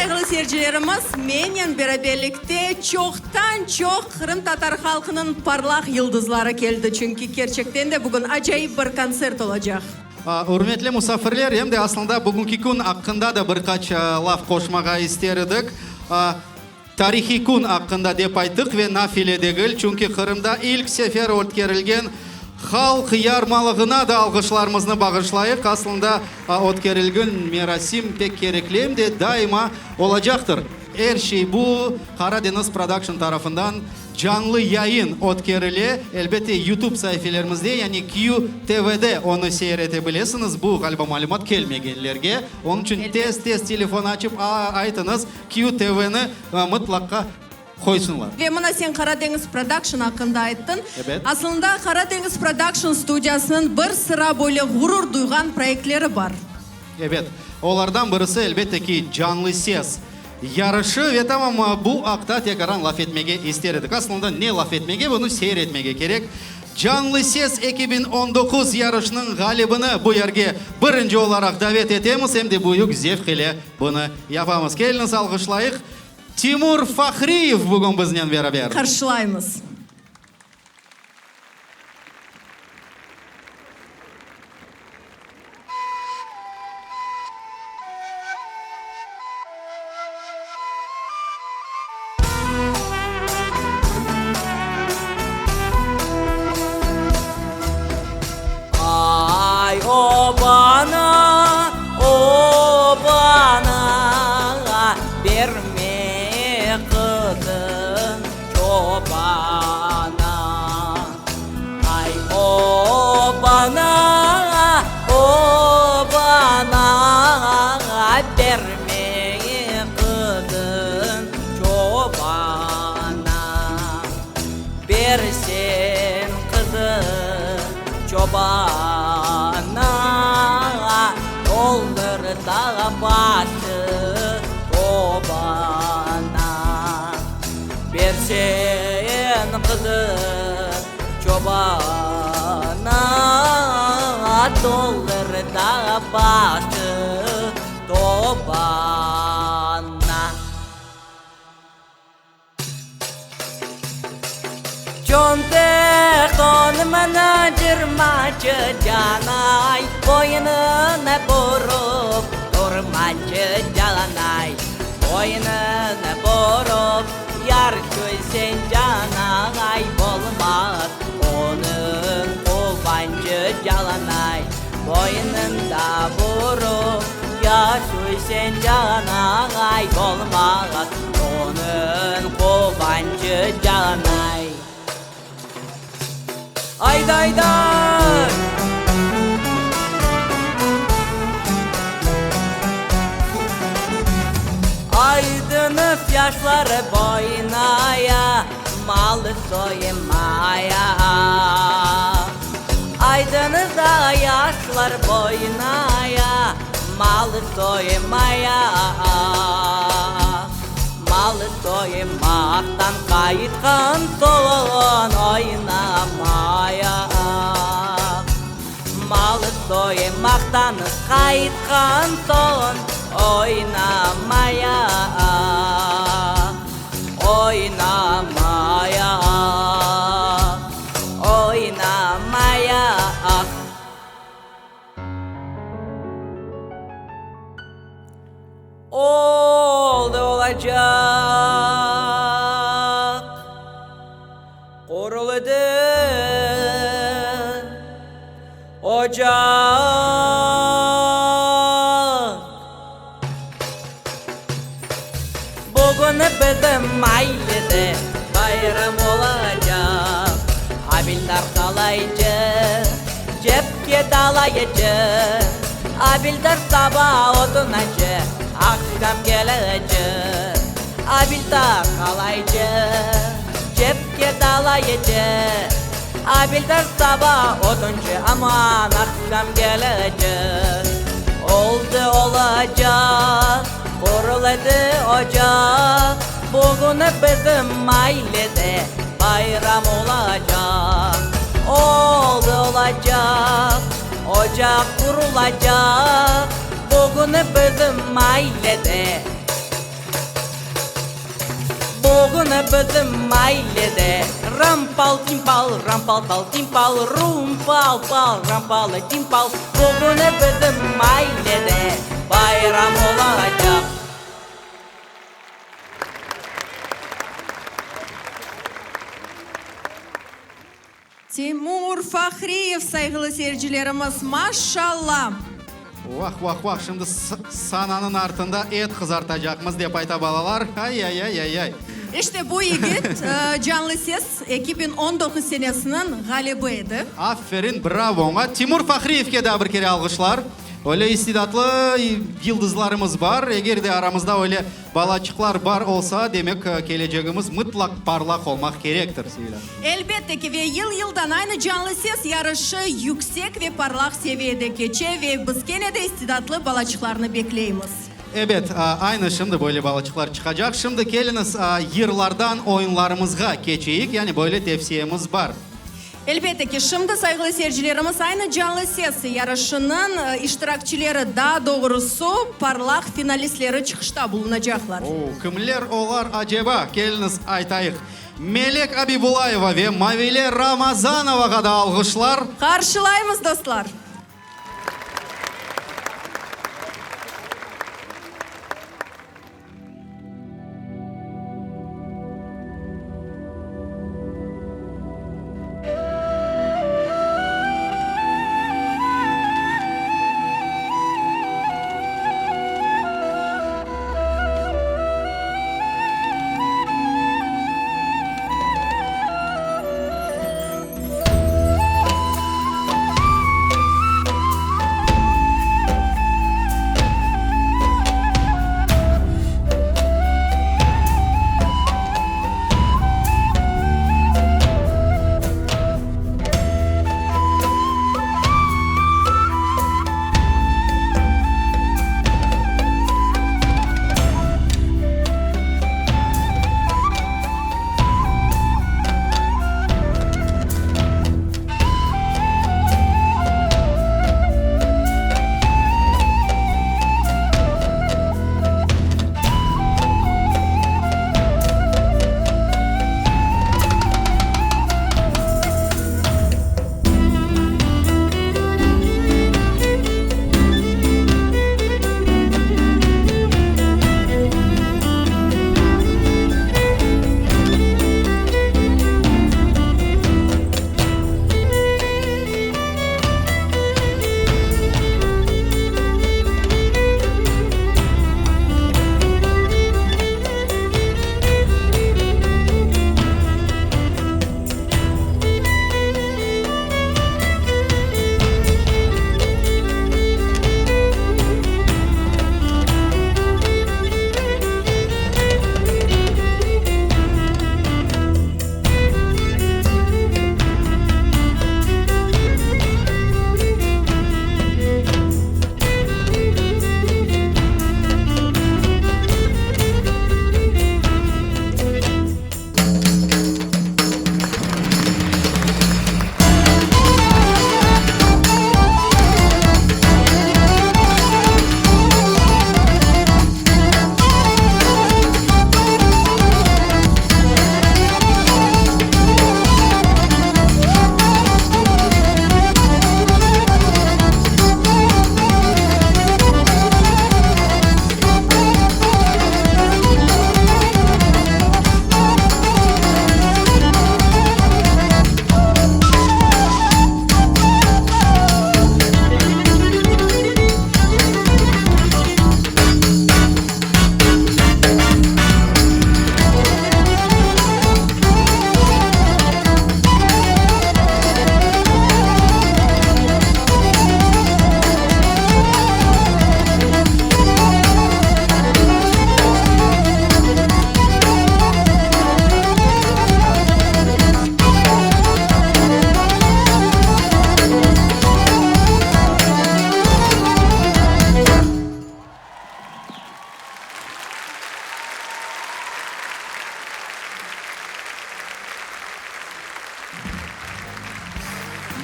Sayğılı seyircilerimiz, mennen beraberlikte çoqtan-çoq qırımtatar halqınıñ parlaq yıldızları keldi, çünki kerçekten de bugün acayip bir kontsert olacaq. Ürmetli musafirler, em de aslında bugünki kün aqqında da bir qaç laf qoşmağa ister edik. Tarihiy kün aqqında dep ayttıq ve nafile degil, çünki Qırımda ilk sefer ötkerilgen Halq yarmalığına da alğışlarımıznı bağışlayıq. Aslında ötkerilgen merasim pek kerekli em de daima olacaqtır. Er şey bu Qara deñiz Production tarafından canlı yayın ötkerile. Elbette, YouTube saifelerimizde, yani QTVde onı seyir ete bilesiñiz. Bu, ğaliba, malümat kelmegenlerge. Onıñ içün tez-tez telefon açıp aytıñız, QTVni mıtlaqqa qoysınlar. Ve mına sen Qara deñiz Production aqqında ayttıñ. Ebet. Aslında Qara deñiz Production studiyasınıñ bir sıra böyle ğurur duyğan proyektleri bar. Ebet. Olardan birisi, elbette ki, Canlı ses yarışı. Ve tamam bu aqta tekaran laf etmege ister edik. Aslında ne laf etmege, bunı seyir etmege kerek. Canlı ses 2019 yarışınıñ ğalibini bu yerge birinci olaraq davet etemiz, em de büyük zevq ile bunı yapamız. Keliñiz, alğışlayıq! Timur Fahriyev bugün biznen beraber. Qarşılaymız. Ay, obana, obana, berme qızın çobana. Ay, obana, obana, berme qızın çobana. Bersen qızın çobana, Olur da başı tobana. Bersen qızın çobana, Olur da başı tobana. Çontek tonımını cırmacı canay, Boyunını burıp turmacı canay, Boyunını burıp yar köysen canay, Bolmaz onıñ quvançı canay, Boyunında burıp yar suysen canay, Bolmaz onıñ quvançı canay. Ayday-day! Aydınız yaşları boynaya, Malı soymaya. Aydınız da yaşlar boynaya, Malı soymaya. Malı soymaqtan qaytqan soñ oynamaya. Malı soymaqtan qaytqan soñ oynamaya. Oynamaya. Oynamaya. Oldı olacaq, quruldı ocaq. Bugün bizim ailede bayram olacaq, Abiltar qalaycı, cepke dalaycı, Abiltar saba odunacı, aqşam kelici, Abiltar qalaycı, cepke dalaycı, Abiltar saba oduncı, aman aqşam kelici. Oldı olacaq, quruldı ocaq, Bugün bizim ailede bayram olacaq. Oldı olacaq, ocaq qurulacaq, Bugün bizim ailede. Bugün bizim ailede Rampal-timpal, rampal-pal-timpal, Rumpal-pal, rampalı-timpal, Bugün bizim ailede bayram olacaq. Timur Fahriyev, sayğılı seyircilerimiz, maşalla! Vah, vah, vah, şimdi sananıñ artında et qızartacaqmız, dep ayta balalar. Ay-ay-ay-ay-ay! İşte bu yigit Canlı ses 2019 senesiniñ ğalibi edi. Aferin, bravo oña! Timur Fahriyevke daa bir kere alğışlar. Öyle istidatlı yıldızlarımız bar. Eger de aramızda öyle Balaçıqlar bar olsa, demek, kelecegimiz mıtlaq parlaq olmaq kerektir, Sevilâ. Elbette ki, ve yıl-yıldan aynı Canlı ses yarışı yüksek ve parlaq seviyede keçe ve biz kene de istidatlı balaçıqlarnı bekleymiz. Ebet, aynı şimdi böyle balaçıqlar çıqacaq. Şimdi keliñiz, yırlardan oyunlarımızğa keçeyik, yani böyle tevsiyemiz bar. Elbette ki, şimdi, sayğılı seyircilerimiz, aynı Canlı ses yarışınıñ iştirakçileri, daa doğrusı, parlaq finalistleri çıqışta bulunacaqlar. O, kimler olar aceba? Keliñiz, aytayıq. Melek Abibulayeva ve Mavile Ramazanovağa da alğışlar. Qarşılaymız, dostlar!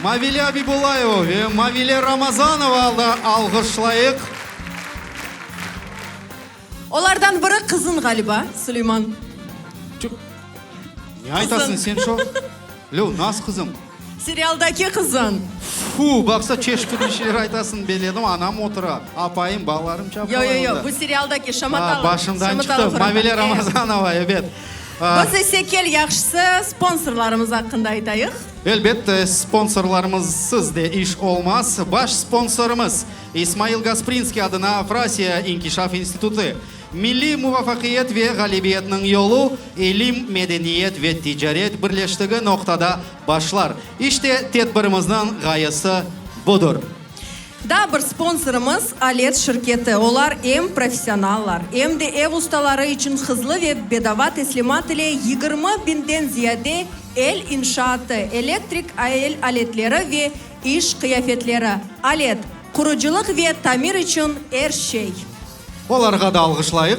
Mavile Abibulayeva ve Mavile Ramazanova da alğışlayıq. Olardan biri qızıñ ğaliba, Suleyman. Ne aytasıñ sen şo? Lö, nas qızım? Serialdaki qızıñ. Fu, baqsa çeşit türlü şeyler aytasıñ, belledim, anam otura, apayım, balalarım çapqalay Yo, yo, yo, onda. bu serialdaki şamatalı, A, başımdan şamatalı çıqtı. qoranta. Mavile E. Ramazanova, ebet. A. Biz ise kel yahşısı sponsorlarımız aqqında aytayıq. Elbette, sponsorlarımızsız de iş olmaz. Baş sponsorımız, İsmail Gasprinskiy adına Avrasiya inkişaf institutı. Milliy muvafaqiyet ve ğalibiyetniñ yolu ilim, medeniyet ve ticaret birleştigi noqtada başlar. İşte, tedbirimizniñ ğayesi budır. Daa bir sponsorımız, Alet şirketi. Olar em professionallar, em de ev ustaları içün hızlı ve bedava teslimat ile 20 binden ziyade el inşaatı, elektrik el aletleri ve iş qıyafetleri. Alet, qurucılıq ve tamir içün er şey. Olarğa da alğışlayıq.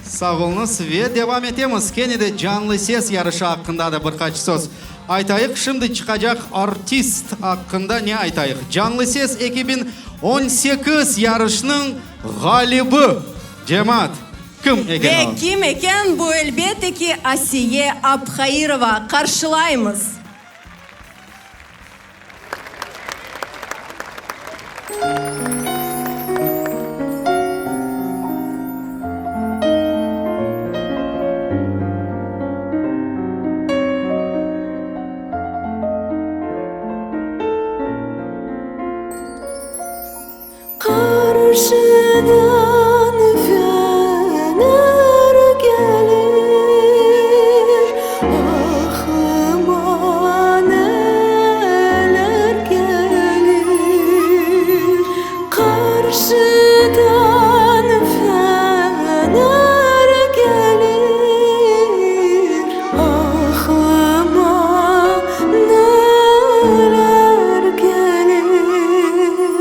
Sağ oluñız ve devam etemiz. Kene de Canlı ses yarışı aqqında da bir qaç söz aytayıq. Şimdi çıqacaq artist aqqında ne aytayıq? Canlı ses 2018 yarışnıñ ğalibi, cemaat, kim eken o? Ve kim eken? Bu, elbette ki, Asiye Abhairova. Qarşılaymız! Qarşıdan fener kelir, Aqlıma neler kelir. Qarşıdan fener kelir, Aqlıma neler kelir.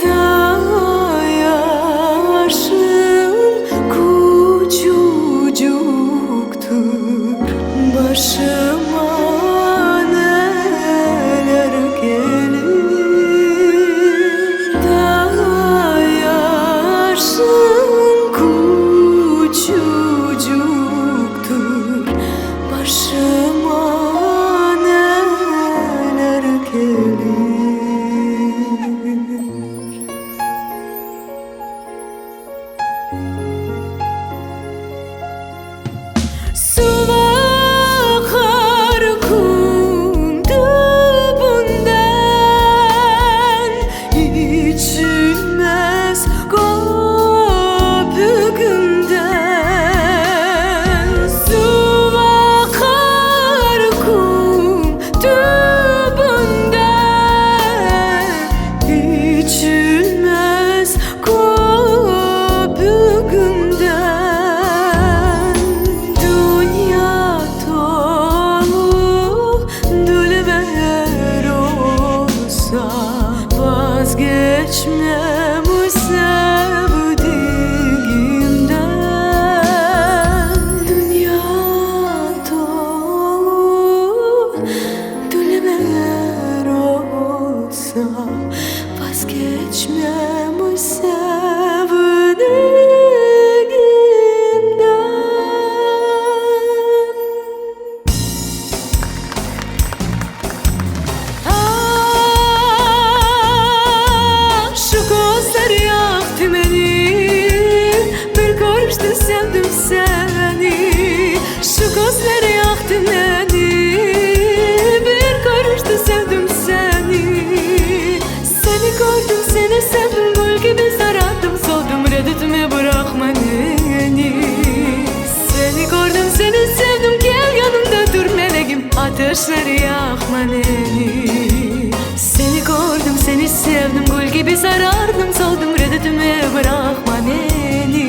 Daa yaşım küçücüktir, Başıma neler kelir. Daa yaşım küçücüktir, Başıma neler kelir. Suv aqar kum tübünden, İçilmez köpüginden. Suv aqar kum tübünden, İçilmez köpüginden. Dünya tolu dülber olsa, Vazgeçmem sevdigimden. Dünya tolu dülber olsa, Vazgeçmem sevdigimden. Ah, şu közler yaqtı meni, Bir körüşte sevdim seni. Şu közler yaqtı meni, Bir körüşte sevdim seni. Seni kördim, seni sevdim, Gül kibi sarardım, soldım, Red etme, bıraqma meni. Seni kördim, seni sevdim, Kel yanımda dur, melegim, Ateşler yaqma meni. Seni kördim, seni sevdim, Gül kibi sarardım, soldım, Red etme, bıraqma meni.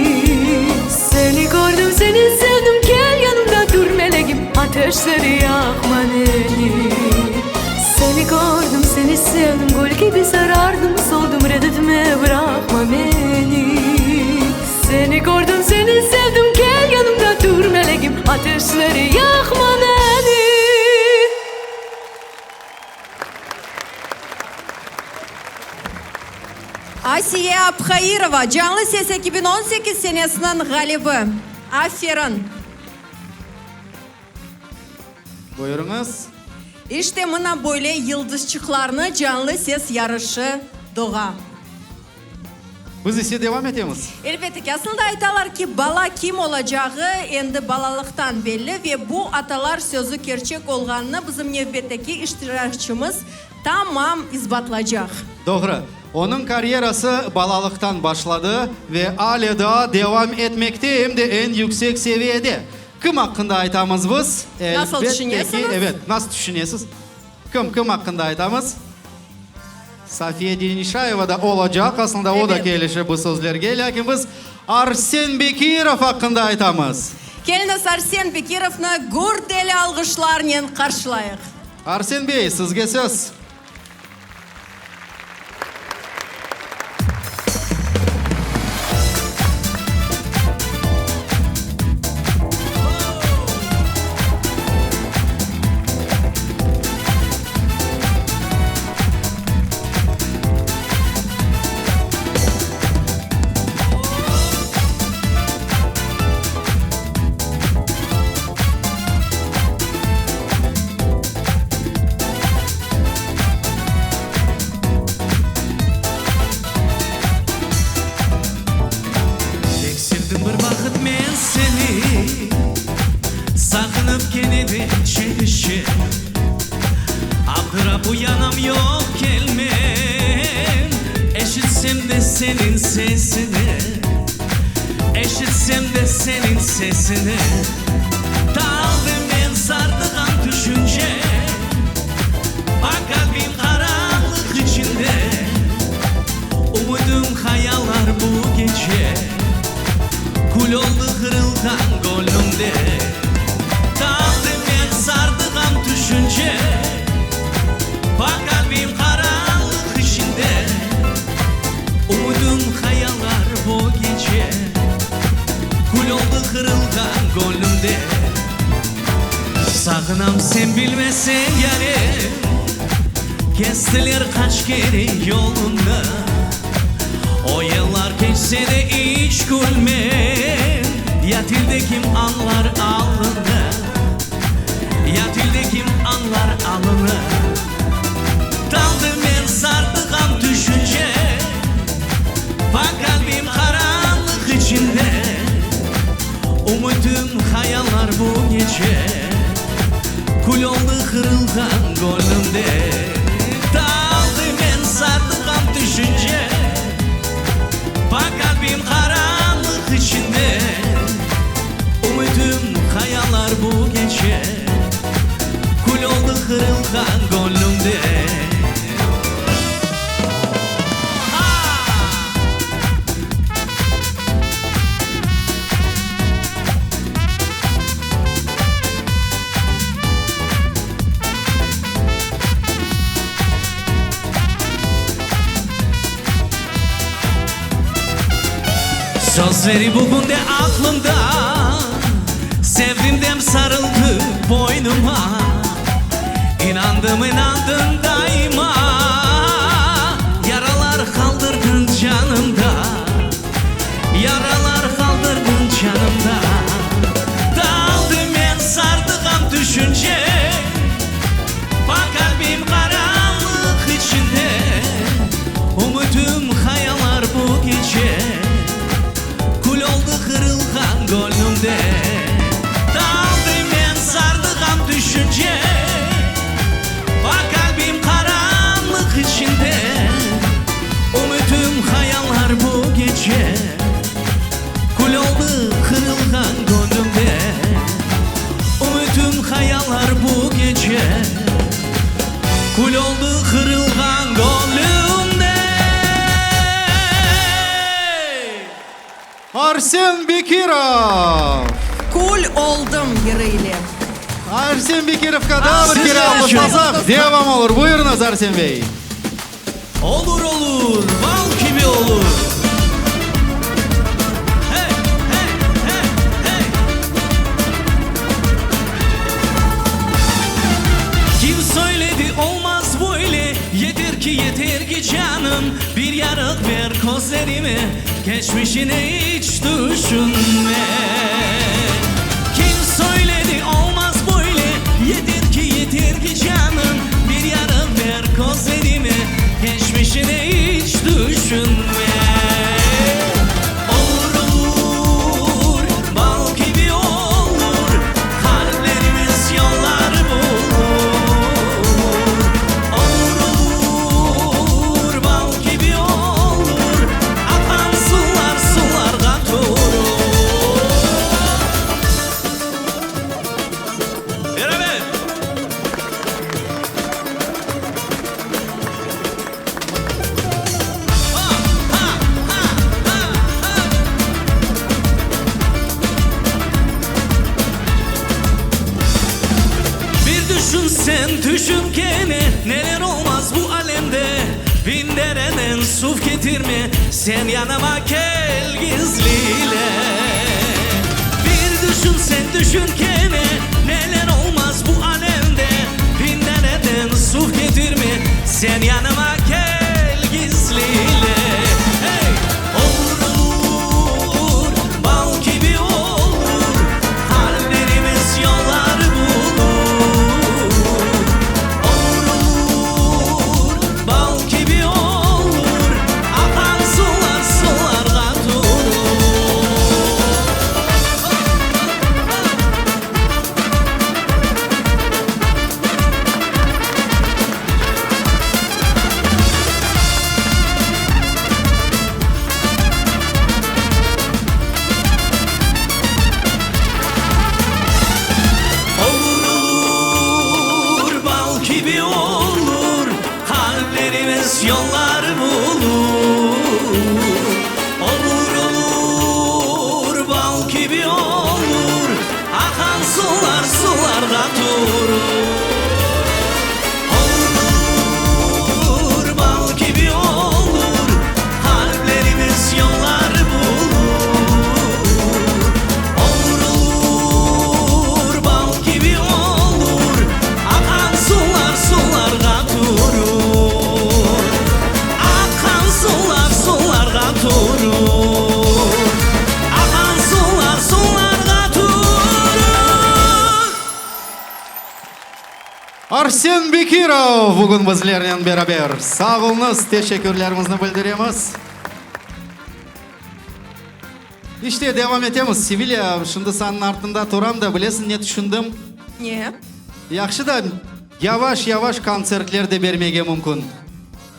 Seni kördim, seni sevdim, Kel yanımda dur, melegim, Ateşler yaqma meni. Seni kördim, seni sevdim, Gül kibi sarardım, soldım, Red etme, bıraqma meni. Seni kördim, seni sevdim, Kel yanımda dur, melegim, Ateşler yaqma meni. Asiye Abhairova, Canlı ses 2018 senesiniñ ğalibi. Aferin! Buyurıñız. İşte mına böyle yıldızçıqlarnı canlı ses yarışı doğa. Biz ise devam etemiz. Elbette ki, aslında aytalar ki, bala kim olacağı endi balalıqtan belli ve bu atalar sözü kerçek olğanını bizim nevbetteki iştirakçımız tamam isbatlacaq. Doğru. Onıñ karyerası balalıqtan başladı ve ale daa devam etmekte, em de eñ yüksek seviyede. Kim aqqında aytamız biz? Nasıl Elbette ki, tüşünesiñiz? evet, nasıl tüşünesiz? Kim, kim aqqında aytamız? Safiye Denişayeva da olacaq, aslında o da Evet. kelişe bu sözlerge, lâkin biz Arsen Bekirov aqqında aytamız. Keliñiz, Arsen Bekirovnı gürdeli alğışlarnen qarşılayıq. Arsen bey, sizge söz. Pek sevdim bir vaqıt men seni, Sağınıp kene de çekişem. Abdırap uyanam yoq kelmem, Eşitsem de seniñ sesini, Eşitsem de seniñ sesini. Daldım men sardığan tüşünce, Baq qalbim qaranlıq içinde, Ümüdim hayallar bu gece, Kül oldı qırılğan gönlümde. Daldım men sardığan tüşünce, Baq qalbim qaranlıq içinde, Ümüdim hayallar bu gece, Kül oldı qırılğan gönlümde. Sağınam sen bilmesen yarem, Kestiler qaç kere yolumnı. O yıllar keçse de iç külmem, Ya tilde kim añlar alını, Ya tilde kim añlar alını. Daldım men sardığan tüşünce, Baq qalbim qaranlıq içinde, Ümütim hayallar bu gece, Kül oldı qırılğan gönlümde. Daldım men sardığan tüşünce, Baq qalbim qaranlıq içinde, Ümütim hayallar bu gece, Kül oldı qırılğan gönlümde. Sözleri bugün de aqlımda, Sevdim dem sarıldı boynuma, İnandım, inandım daima, Yaralar qaldırdın canımda, Yaralar qaldırdın canımda. Daldım men sardığan tüşünce, Baq qalbim qaranlıq içinde, Ümütim hayallar bu gece, Kül oldı qırılğan gönlümde. Daldım men sardığan tüşünce, Baq qalbim qaranlıq içinde, Ümütim hayallar bu gece, Kül oldı qırılğan gönlümde. Ümütim hayallar bu gece, Kül oldı qırılğan gönlümde. Arsen Bekirov! Kül oldım yırı ile. Arsen Bekirovqa daa bir kere alqışlasaq, devam olur. Buyurıñız, Arsen bey. Olur, olur, bal kibi olur. Hey, hey, hey, hey! Kim söyledi olmaz böyle? Yeter ki, yeter ki canım, Bir yarıq ber közlerime, Keçmişini iç tüşünme. Kim söyledi olmaz böyle? Yeter ki. Yeter ki canım, bir yarıq ber közlerime, Keçmişini iç tüşünme. Olur, olur, bal kibi olur, Qalplerimiz yollar bulur. Olur, olur, bal kibi olur, Aqan suvlar suvlarğa turur. Beraber! Bir düşün sen, tüşün kene, Neler olmaz bu alemde. Bin dereden suv ketirme, Sen yanıma kel gizliyle. Bir düşün sen, düşün kene, Neler olmaz bu alemde. Bin dereden suv ketirme, Sen yanıma kel gizliyle. Hey! Olur olur, bal kibi olur, Kalplerimiz yollar bulur. Olur olur, bal kibi olur, Akan sular sularğa durur. Olur olur, bal kibi olur, Kalplerimiz yollar bulur. Olur olur, bal kibi olur, Akan sular sularda durur. Olur, bal kibi olur, Kalplerimiz yollar bulur. Olur olur, bal kibi olur, Akan sular sularda durur. Akan sular sularda durur. Akan sular sularda durur. Arsen Bekirov bugün bizlernen beraber. Sağ oluñız, teşekkürlerimizni bildiremiz. İşte, devam etemiz. Sevilâ, şimdi sanıñ artında turam da, bilesiñ ne tüşündim? Ne? Yahşı da, yavaş-yavaş kontsertler de bermege mümkün.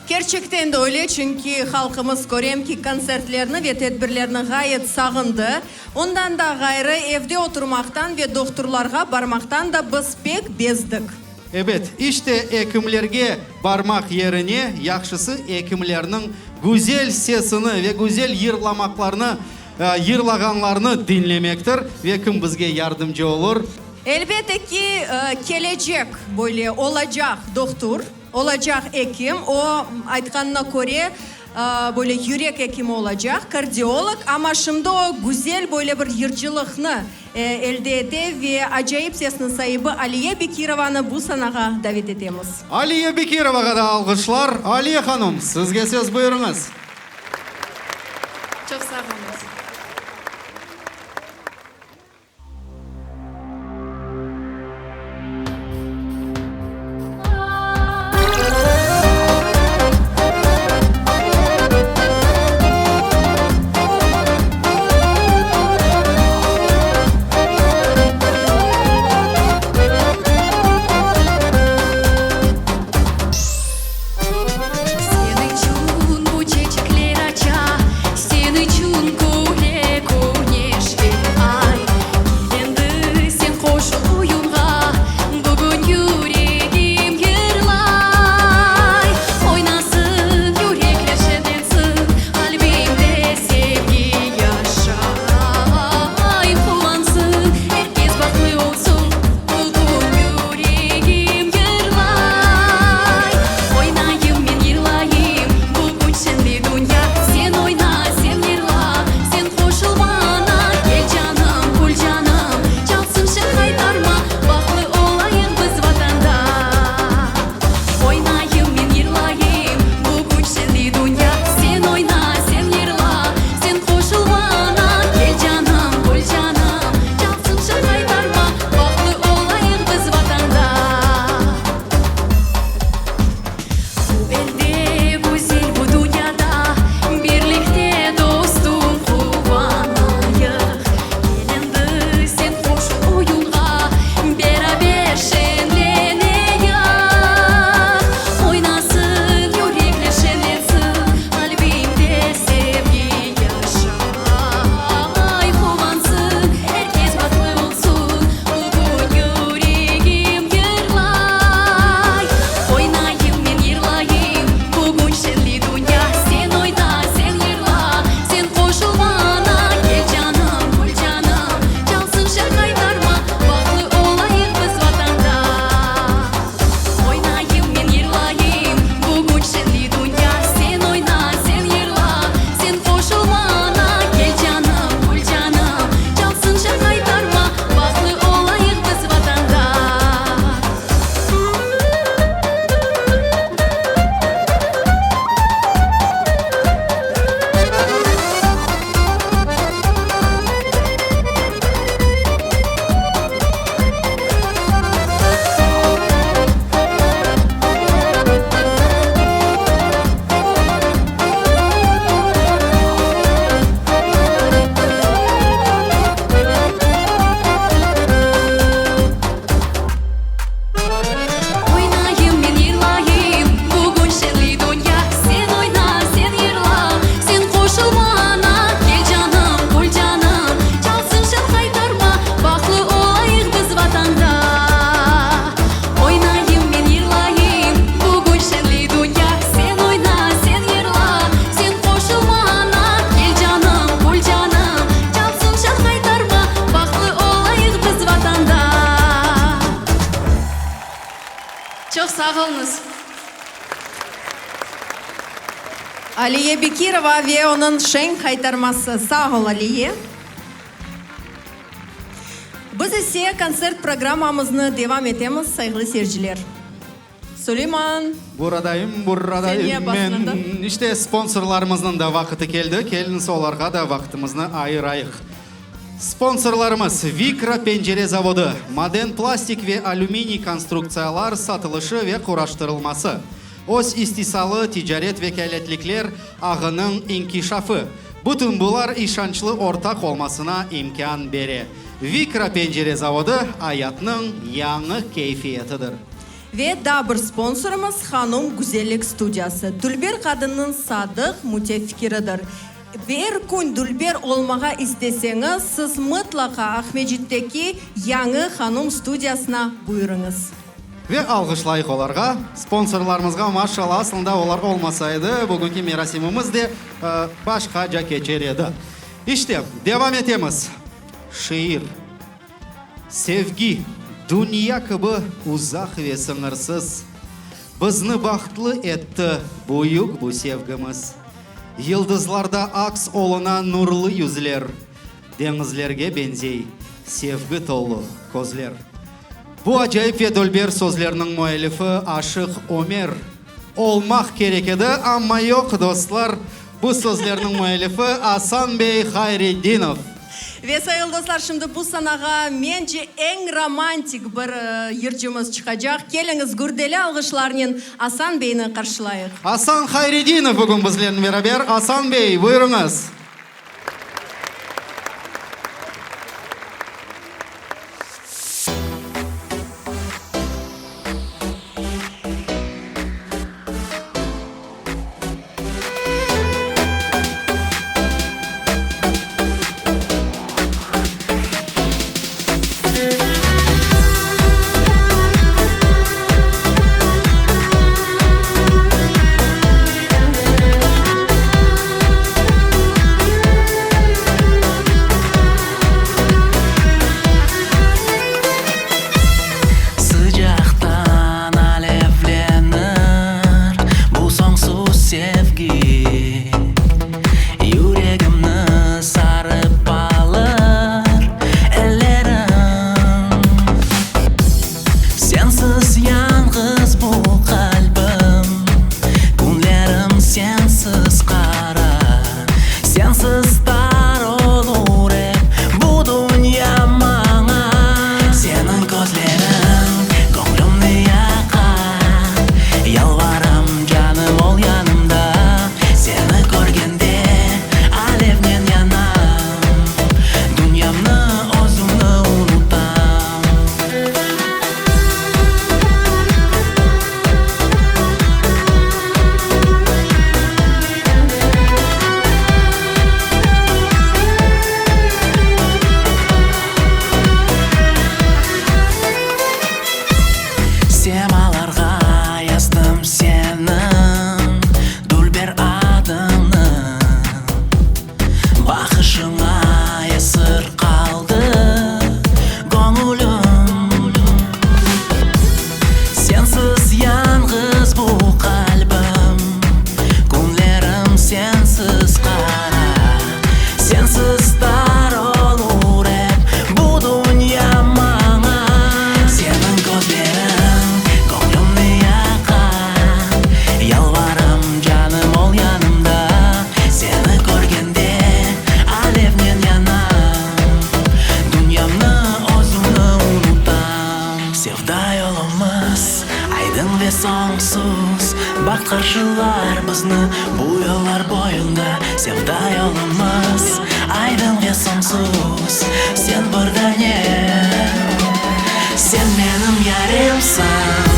Kerçekten de öyle, çünki halqımız, körem ki, kontsertlerni ve tedbirlerni ğayet sağındı. Ondan da ğayrı, evde oturmaqtan ve dohturlarğa barmaqtan da biz pek bezdik. Ebet, işte ekimlerge barmaq yerine, yahşısı ekimlerniñ güzel sesini ve güzel yırlamaqlarını, yırlağanlarını diñlemektir. Ve kim bizge yardımcı olur? Elbette ki, kelecek böyle olacaq dohtur, olacaq ekim, o, aytqanına köre, böyle yürek ekimi olacaq, kardiolog, amma şimdi o, güzel böyle bir yırcılıqnı elde ete ve acayip sesniñ saibi Aliye Bekirovanı bu sanağa davet etemiz. Aliye Bekirovağa da alğışlar. Aliye hanım, sizge söz, buyurıñız. Çoq sağ oluñız. Seniñ içün bu çeçekler. Sağ oluñız. Aliye Bekirova ve onıñ şeñ haytarması. Sağ ol, Aliye. Biz ise kontsert programmamıznı devam etemiz, sayğılı seyirciler. Suleyman. Buradayım, Sen niye buradayım men. basmadın? İşte sponsorlarımıznıñ da vaqıtı keldi. Keliñiz olarğa da vaqtımıznı ayırayıq. Sponsorlarımız, Vikra pencere zavodı, maden plastik ve alüminiy konstruktsiyalar satılışı ve quraştırılması, öz istisalı ticaret vekâletlikler ağınıñ inkişafı. Bütün bular işançlı ortaq olmasına imkân bere. Vikra pencere zavodı, ayatnıñ yañı keyfiyetidir. Ve daa bir sponsorımız, Hanum güzellik studiyası. Dülber qadınnıñ sadıq mütefikiridir. Er kün dülber olmağa isteseñiz, siz mıtlaqa Aqmescitteki yañı Hanum studiyasına buyurıñız. Ve alğışlayıq olarğa, sponsorlarımızğa, maşallah, aslında olar olmasa edi, bugünki merasimimiz de başqaca keçer edi. İşte, devam etemiz. Şiir. Sevgi, dünya kibi uzaq ve sıñırsız. Bizni bahtlı etti büyük bu sevgimiz. Yıldızlarda aks oluna nurlı yüzler, Deñizlerge beñzey sevgi tolu közler. Bu acayip ve dülber sözlerniñ müellifi Aşıq Ömer olmaq kerek edi, amma yoq, dostlar, bu sözlerniñ müellifi Asan bey Hayredinov. Ve, sayılı dostlar, şimdi bu sanağa, mence, eñ romantik bir yırcımız çıqacaq. Keliñiz, gürdeli alğışlarnen Asan beyni qarşılayıq. Asan Hayredinov bugün bizlernen beraber. Asan bey, buyurıñız. Sıcaqtan alevlenir bu soñsuz sevgi, Yüregimni sarıp alır elleriñ. Sensiz yañğız bu qalbim, Künlerim sensiz qara, Sensiz tar olur ep bu dünya maña. Seniñ közleriñ köñlümni yaqa, Yalvaram, canım, ol yanımda. Seni körgende alevnen yanam, Dünyamnı, özümni unutam. Semalarğa yazdım seniñ dülber adıñnı, Baqışıña esir qaldı göñülim. Sensiz yañğız bu qalbim, Künlerim sensiz qara, Sensiz tar olur ep bu dünya maña. Seniñ közleriñ köñlümni yaqa, Yalvaram, canım, ol yanımda. Seni körgende alevnen yanam, Dünyamnı, özümni unutam. Sevda yolumız aydın ve soñsuz, Baht qarşılar bizni bu yollar boyunda. Sevda yolumız aydın ve soñsuz, Sen bir danem, sen menim yarimsiñ.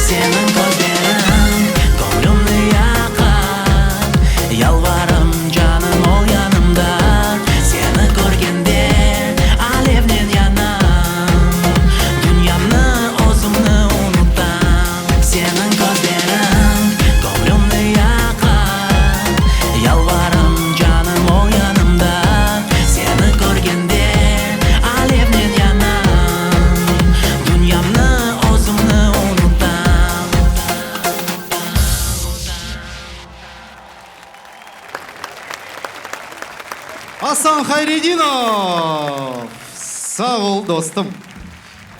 Seniñ. Asan Hayredinov! Sağ ol, dostum.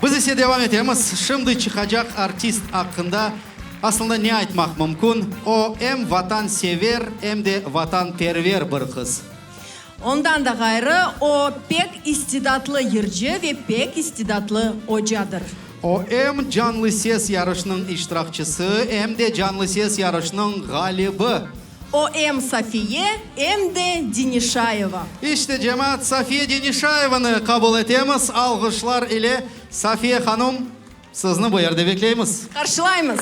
Biz ise devam etemiz. Şimdi çıqacaq artist aqqında aslında ne aytmaq mümkün? O, em vatansever, em de vatanperver bir qız. Ondan da ğayrı, o, pek istidatlı yırcı ve pek istidatlı ocadır. O, em Canlı ses yarışınıñ iştirakçısı, em de Canlı ses yarışınıñ ğalibi. O, em Safiye, em de Denişayeva. İşte, cemaat, Safiye Denişayevanı qabul etemiz alğışlar ile. Safiye hanum, sizni bu yerde bekleymiz. Qarşılaymız!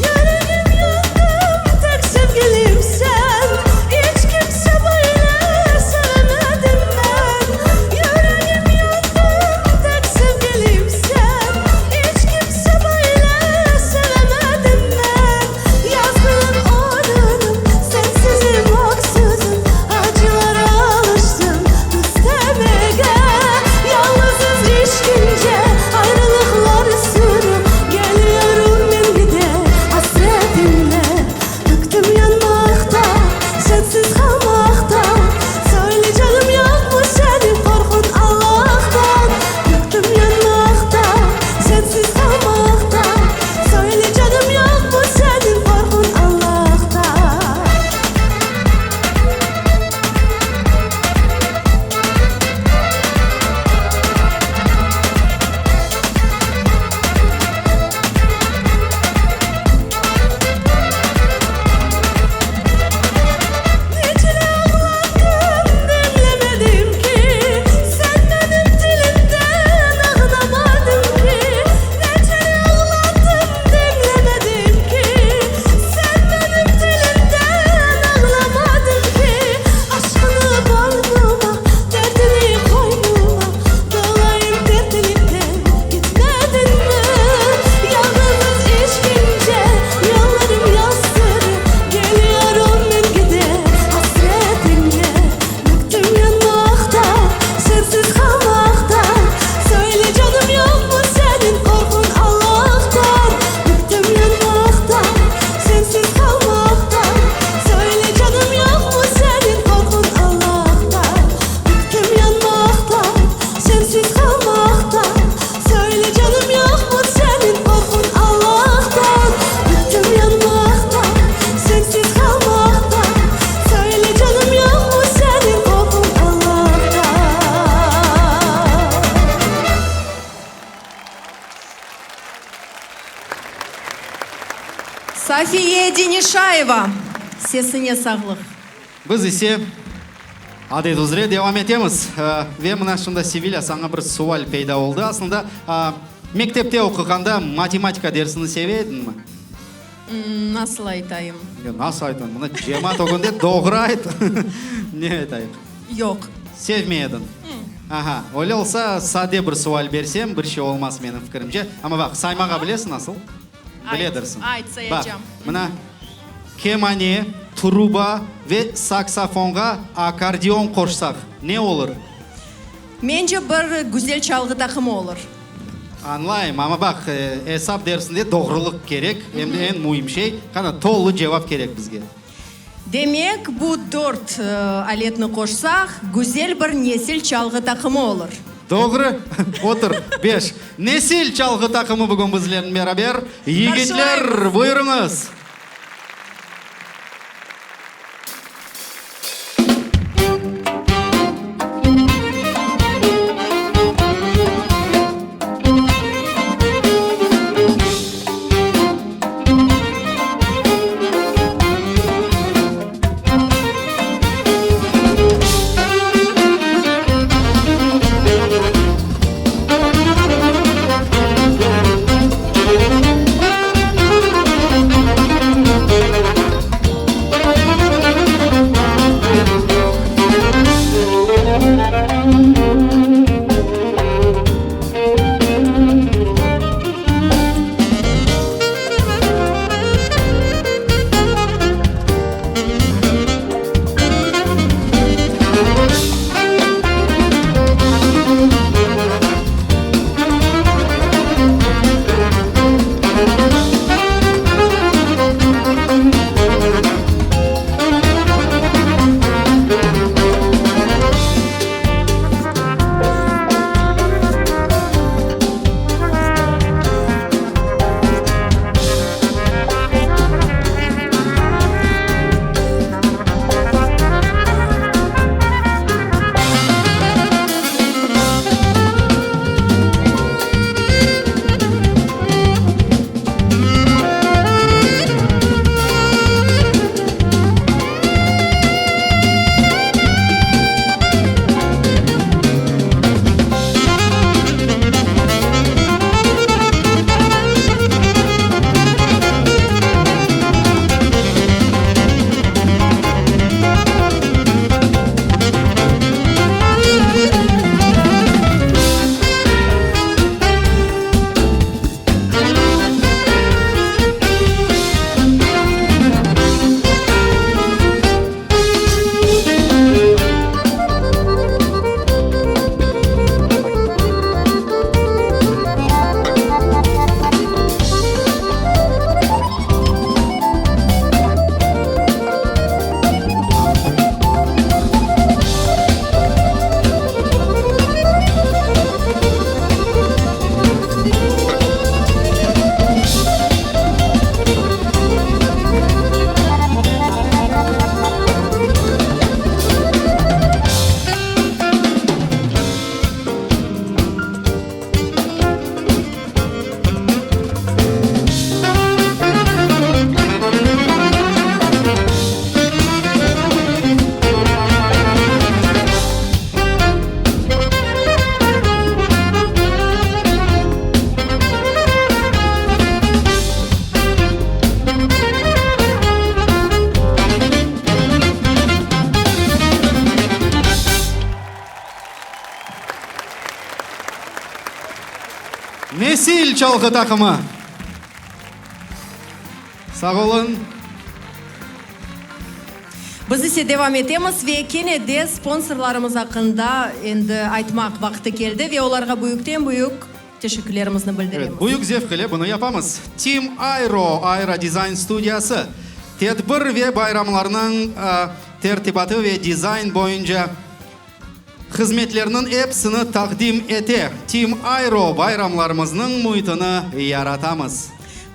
Yüregim yandım, tek sevgilim sen, İç kimse böyle sevemedim ben. Yüregim yandım, tek sevgilim sen, İç kimse böyle sevemedim ben. Yazgılım odunum, sensizim öksüzüm, Acılara alıştım istemege. Yalnızız işkence, ayrılıqlar sürü, Geliyorum men gide hasretinle. Bıktım yanmaqta, sensiz qalmaqta, Söyle canım yoqmı seniñ qorquñ Allahtan? Bıktım yanmaqta, sensiz qalmaqta, Söyle canım yoqmı seniñ qorquñ Allahtan? Niçin ağlattın demlemedim ki, Sen benim tilimden ağlamadın ki. Niçin ağlattın demlemedim ki, Sen benim tilimden ağlamadın ki. Aşqını boynuma, derdini qoynuma, Dolayım dertlikten gitmedin mi? Yalnızız işkence, yollarım yastırı, Geliyorum men gide hasretinle. Bıktım yanmaqta, sensiz qalmaqta, Söyle canım yoqmı seniñ qorquñ Allahtan? Bıktım yanmaqta, sensiz qalmaqta, Söyle canım yoqmı seniñ qorquñ Allahtan? Bıktım yanmaqta, sensiz qalmaqta, Söyle canım yoqmı seniñ qorquñ Allahtan? Bıktım yanmaqta, sensiz qalmaqta, Söyle canım yoqmı seniñ qorquñ Allahtan? Safiye Denişayeva, sesine sağlıq. Biz ise adet üzre devam etemiz. Ve mına şunda, Sevilâ, saña bir sual peyda oldı. Aslında, mektepte oquğanda matematika dersini seve ediñmi? Nasıl aytayım? Nasıl aytayım? Mına cemaat ögünde doğru ayt. Ne aytayıq? Yoq. Sevmey ediñ? Aha, öyle olsa, sade bir sual bersem, bir şey olmaz, menim fikirimce. Amma baq, saymağa bilesiñ asıl? Biledirsiñ. Ayt, sayacam. Baq, mına, kemane, truba ve saksofonğa akkordeon qoşsaq, ne olur? Mence, bir güzel çalğı taqımı olur. Añlayım, amma baq, esap dersinde doğrulıq kerek, em de eñ müim şey, qana, tolu cevap kerek bizge. Demek, bu dört aletni qoşsaq, güzel bir nesil çalğı taqımı olur. Doğru. Otur. Beş. Nesil çalğı taqımı bugün bizlernen beraber. Yigitler, buyurıñız. Nesil çalğı taqımı. Sağ olun. Biz ise devam etemiz ve kene de sponsorlarımız aqqında endi aytmaq vaqtı keldi ve olarğa büyükten-büyük teşekkürlerimizni bildiremiz. Evet, büyük zevq ile bunı yapamız. Team Aero aero dizayn studiyası, tedbir ve bayramlarnıñ tertibatı ve dizayn boyunca hızmetlerniñ episini taqdim ete. Team Aero bayramlarımıznıñ müitini yaratamız.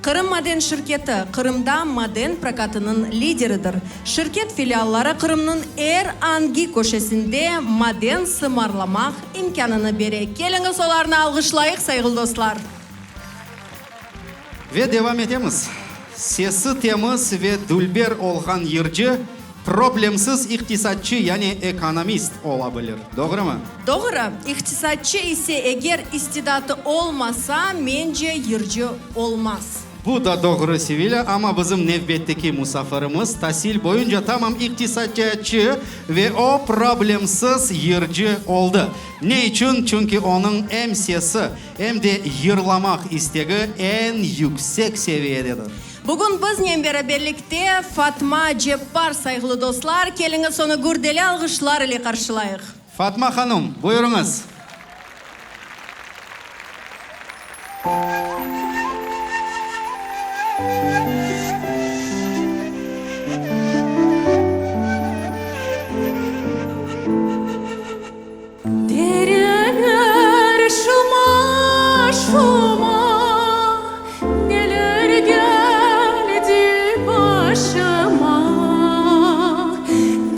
Qırım Maden şirketi, Qırımda maden prokatınıñ lideridir. Şirket filialları Qırımnıñ er angi köşesinde maden sımarlamaq imkânını bere. Keliñiz, olarnı alğışlayıq, sayğılı dostlar! Ve devam etemiz. Sesi temiz ve dülber olğan yırcı problemsiz iqtisatçı, yani ekonomist ola bilir. Doğrumı? Doğru. İqtisatçı ise eger istidatı olmasa, mence, yırcı olmaz. Bu da doğru, Sevilâ, amma bizim nevbetteki musafirimiz tasil boyunca tamam iqtisatiyatçı ve o problemsiz yırcı oldı. Ne içün? Çünki onıñ em sesi, em de yırlamaq istegi eñ yüksek seviyededir. Bugün biznen beraberlikte Fatma Ceppar, sayğılı dostlar, keliñiz onı gürdeli alğışlar ile qarşılayıq. Fatma hanum, buyurıñız. Dereler şuma-şuma, neler geldi başıma.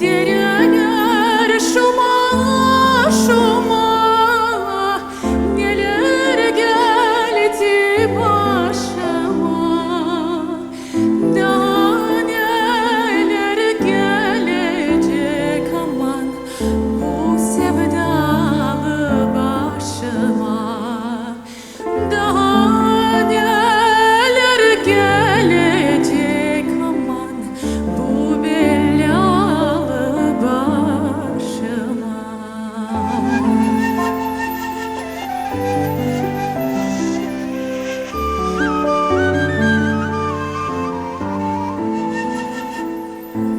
Dereler şuma-şuma, neler geldi başıma. Daa neler kelecek, aman, bu sevdalı başıma. Daa neler kelecek, aman, bu belâlı başıma.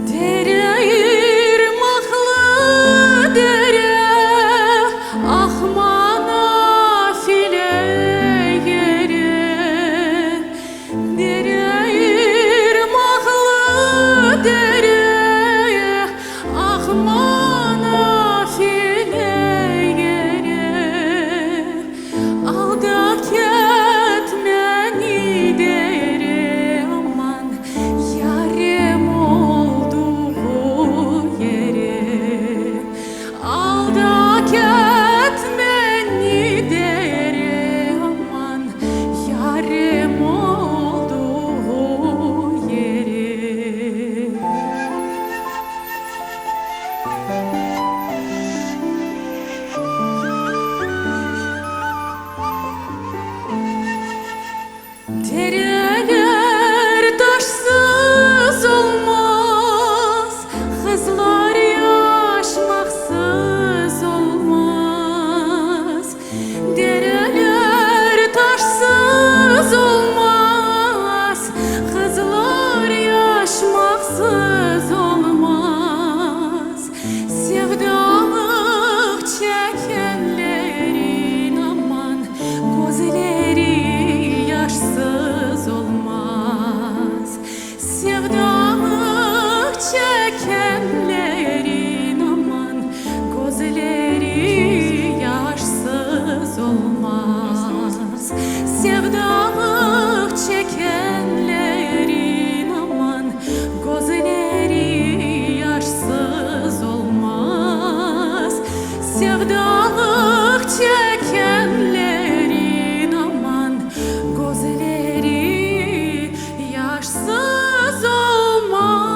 Dere irmaqlı dere, aqma nafile yere. Dere irmaqlı dere, aqma nafile yere. Alda ket meni dere, aman, yarem olduğı yere. Alda ket meni dere, aman, yarem olduğı yere. Dereler taşsız olmaz, qızlar yaşmaqsız olmaz. Dereler taşsız olmaz, qızlar yaşmaqsız olmaz. Sevdalıq çekenlerin, aman, közleri yaşsız olmaz. Sevdalıq çekenlerin, aman, közleri yaşsız olmaz. Sevdalıq çekenlerin, aman, közleri yaşsız olmaz. Sevdalıq çekenlerin, aman, közleri yaşsız olmaz.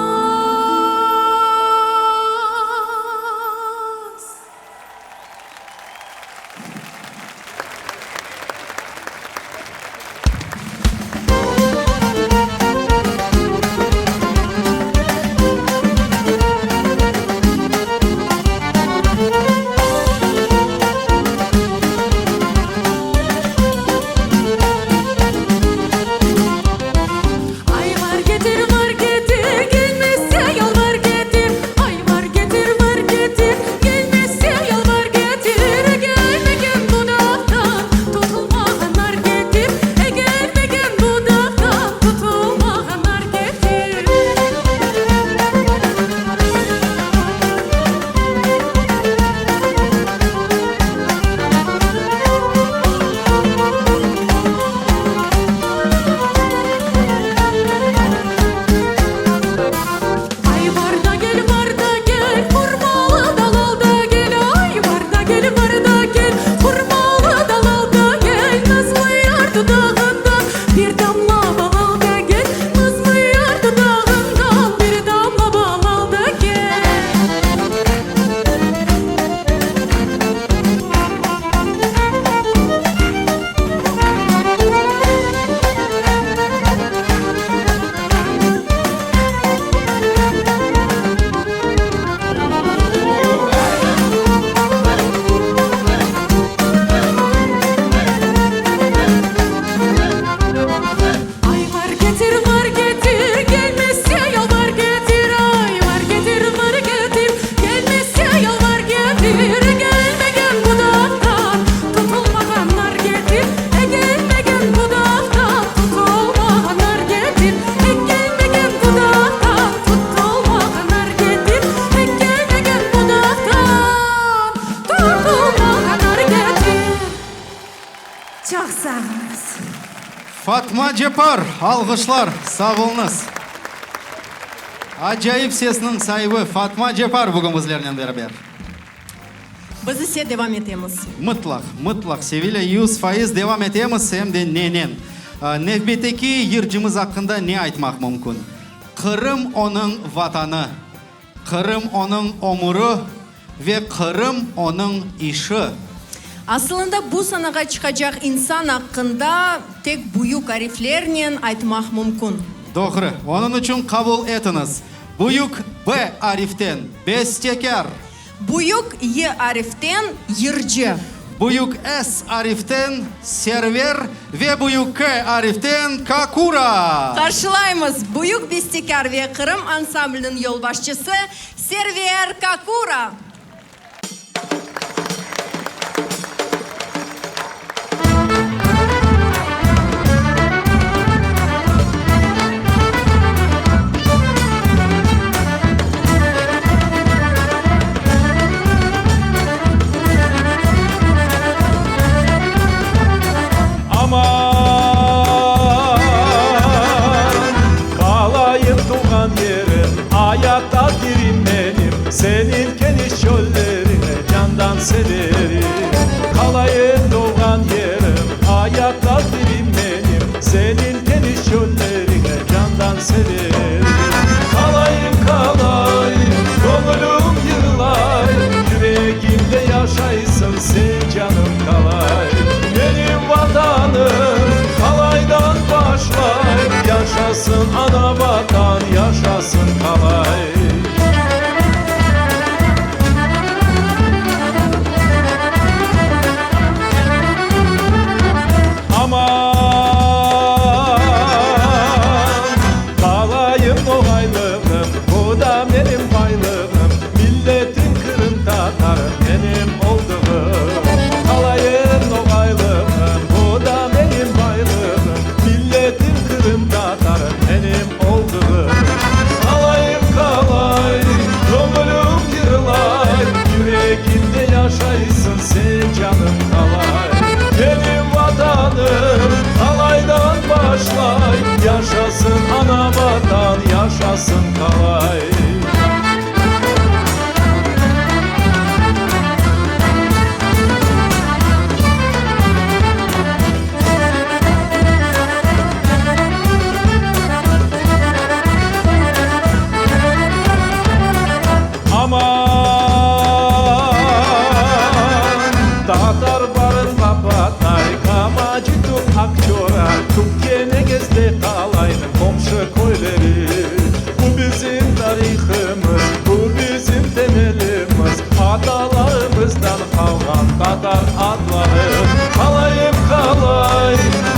Çoq sağ oluñız. Fatma Cepar, alğışlar, sağ oluñız. Acayip sesniñ saibi Fatma Cepar bugün bizlernen beraber. Biz ise devam etemiz. Mıtlaq, mıtlaq, Sevilâ, 100% devam etemiz, em de nenen. Nevbetteki yırcımız aqqında ne aytmaq mümkün? Qırım onıñ Vatanı, Qırım onıñ ömüri ve Qırım onıñ işi. Asılında bu sanağa çıqacaq insan aqqında tek büyük ariflernen aytmaq mümkün. Doğru. Onıñ içün qabul etiñiz, büyük B ariften, bestekâr. Büyük Y ariften, yırcı. Büyük S ariften, Server ve büyük K ariften, Kakura! Qarşılaymız, büyük bestekâr ve Qırım ansambliniñ yolbaşçısı Server Kakura! Aman, qalayım tuvğan yerim, Ayatta dirim menim, Seniñ keniş çölleriñi candan severim. Qalayım tuvğan yerim, Ayatta dirim menim, Seniñ keniş çölleriñi candan severim. Qalayım, qalayım, göñlüm yırlay, Yüregimde yaşaysıñ sen, canım, qalay. Menim Vatanım qalaydan başlay, Yaşasın ana Vatan, yaşasın qalay. Aman, qalayım noğaylığım, bu da menim baylığım, Milletim qırımtatarı menim oldığım. Qalayım noğaylığım, bu da menim baylığım, Milletim qırımtatarı menim oldığım. Qalayım, qalay, göñlüm yırlay, Yüregimde yaşaysıñ sen, canım, qalay. Menim Vatanım qalaydan başlay, Yaşasın ana Vatan, yaşasın qalay. Aman, tatar barın babatay, Kamacı tüp Akçora, Tüp Kenegezde Qalaynıñ qomşı köyleri. Bu bizim tarihimiz, bu bizim temelimiz, Atalarımızdan qalğan tatar adları. Qalayım, qalay,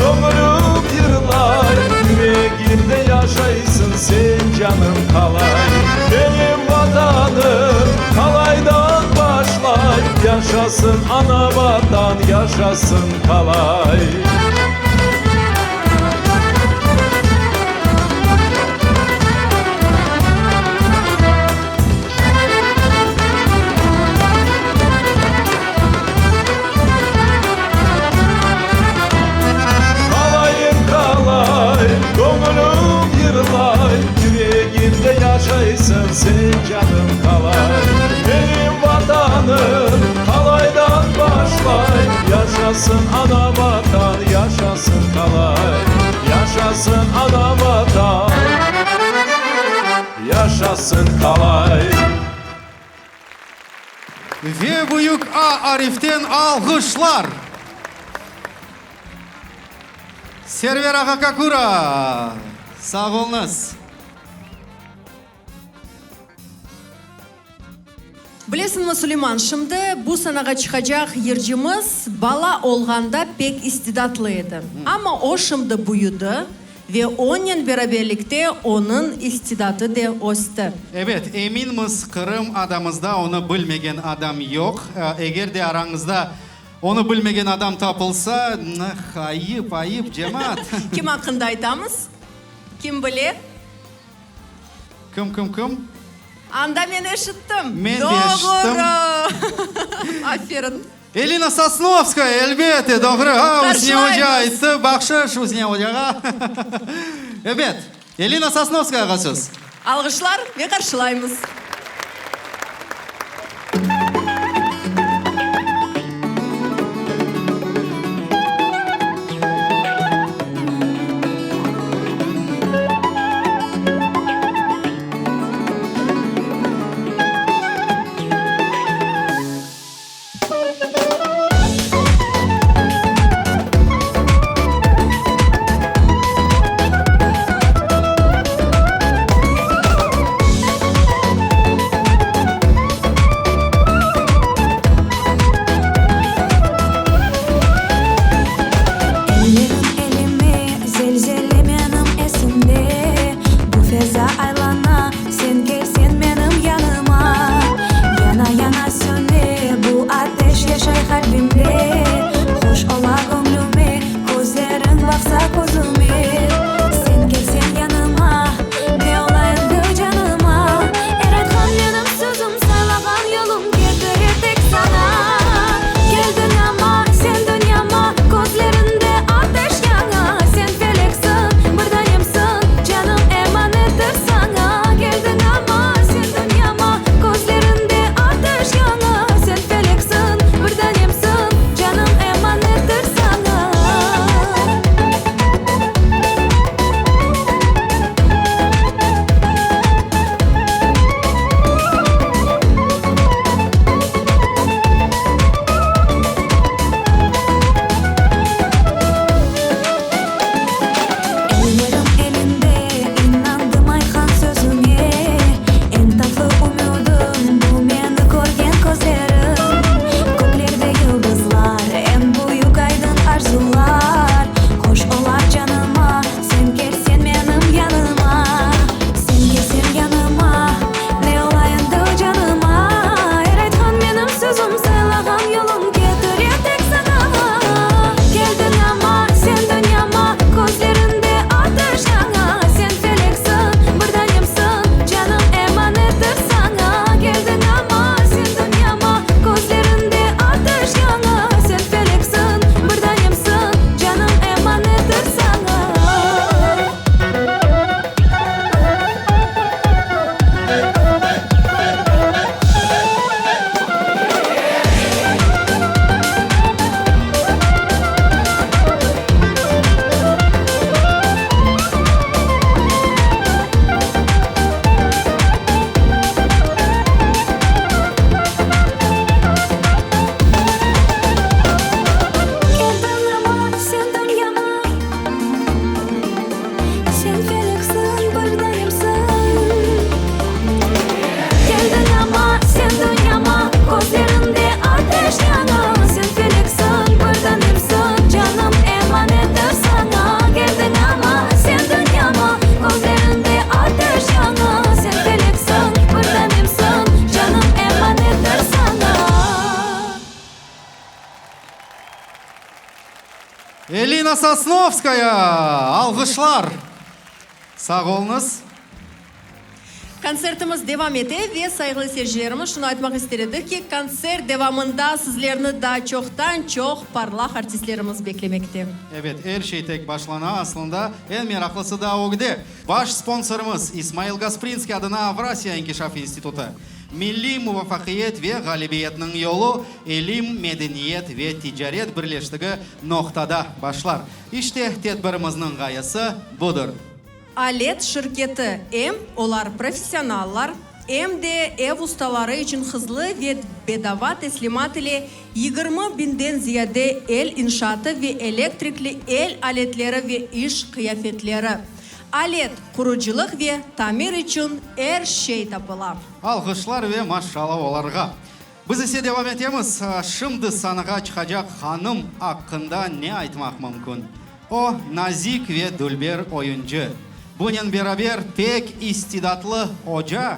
ömrüm yırlay, Yüregimde yaşaysıñ sen, canım, qalay. Menim Vatanım qalaydan başlay, Yaşasın ana Vatan, yaşasın qalay. Qalayım, qalay, göñlüm yırlay, Yüregimde yaşaysıñ sen, canım, qalay. Menim Vatanım qalaydan başlay, Yaşasın ana Vatan, yaşasın qalay. Yaşasın ana Vatan, yaşasın qalay. Ve büyük A ariften alğışlar! Server ağa Kakura, sağ oluñız! Bilesiñmi, Suleyman, şimdi bu sanağa çıqacaq yırcımız bala olğanda pek istidatlı edi. Amma o şimdi büyüdi ve onen beraberlikte onıñ istidatı de östi. Ebet, eminmiz, Qırım adamızda onı bilmegen adam yoq. Eger de arañızda onı bilmegen adam tapılsa, ayıp, ayıp, cemaat! Kim aqqında aytamız? Kim bile? Kim, kim, kim? Anda men eşittim. Men de eşittim. Doğru! Aferin! Elina Sosnovskaya, elbette, doğru. A, Üsniye oca ayttı, bahşış Üsniye ocağa. Ebet, Elina Sosnovskayağa söz. Alğışlar ve qarşılaymız. Ellerim elime, zelzele menim esimde, Bu feza aylana, sen kelsen menim yanıma. Yana-yana söne, bu ateş yaşay qalbimde, Hoş ola göñlüme, közleriñ baqsa közüme. Sen kelsen yanıma, ne ola endi canıma? Er aytqan menim sözüm, saylağan yolum ketire tek saña. Keldiñ amma sen dünyama, közleriñde ateş yana. Sen feleksiñ, bir danemsiñ, canım emanettir saña. Keldiñ amma sen dünyama, közleriñde ateş yana. Sen feleksiñ, bir danemsiñ, canım emanettir saña. Ellerim eliñde, inandım aytqan sözüñe. Eñ tatlı ümüdim, bu meni körgen közleriñ. Köklerde yıldızlar, eñ büyük aydın arzular. Hoş ola canıma, sen kelsen menim yanıma. Sen kelsen yanıma, ne ola endi canıma? Er aytqan menim sözüm, saylağan yolum ketire tek saña. Keldiñ amma sen dünyama, közleriñde ateş yana. Sen feleksiñ, bir danemsiñ, canım emanettir saña. Keldiñ amma sen dünyama, közleriñde ateş yana. Sen feleksiñ, bir danemsiñ, canım emanettir saña. Keldiñ amma sen dünyama, Sen feleksiñ, bir danemsiñ. Keldiñ amma sen dünyama, Közleriñde ateş yana. Sen feleksiñ, bir danemsiñ, Canım emanettir saña. Keldiñ amma sen dünyama, Közleriñde ateş yana. Sen feleksiñ, bir danemsiñ, Canım emanettir saña. Elina Sosnovskaya! Alğışlar! Sağ oluñız! Kontsertimiz devam ete ve, sayğılı seyircilerimiz, şunı aytmaq ister edik ki, kontsert devamında sizlerni daa çoqtan-çoq parlaq artistlerimiz beklemekte. Ebet, er şey tek başlana, aslında, eñ meraqlısı da ögde. Baş sponsorımız, İsmail Gasprinskiy adına Avrasiya inkişaf institutı. Milliy muvafaqiyet ve ğalibiyetniñ yolu ilim, medeniyet ve ticaret birleştigi noqtada başlar. İşte, tedbirimizniñ ğayesi budır. Alet şirketi em olar professionallar, em de ev ustaları içün hızlı ve bedava teslimat ile 20 biñden ziyade el inşaatı ve elektrikli el aletleri ve iş qıyafetleri. Alet, qurucılıq ve tamir içün er şey tapıla. Alğışlar ve maşşala olarğa. Biz ise devam etemiz. Şimdi sanağa çıqacaq hanım aqqında ne aytmaq mümkün? O, nazik ve dülber oyuncı. Bunen beraber pek istidatlı oca.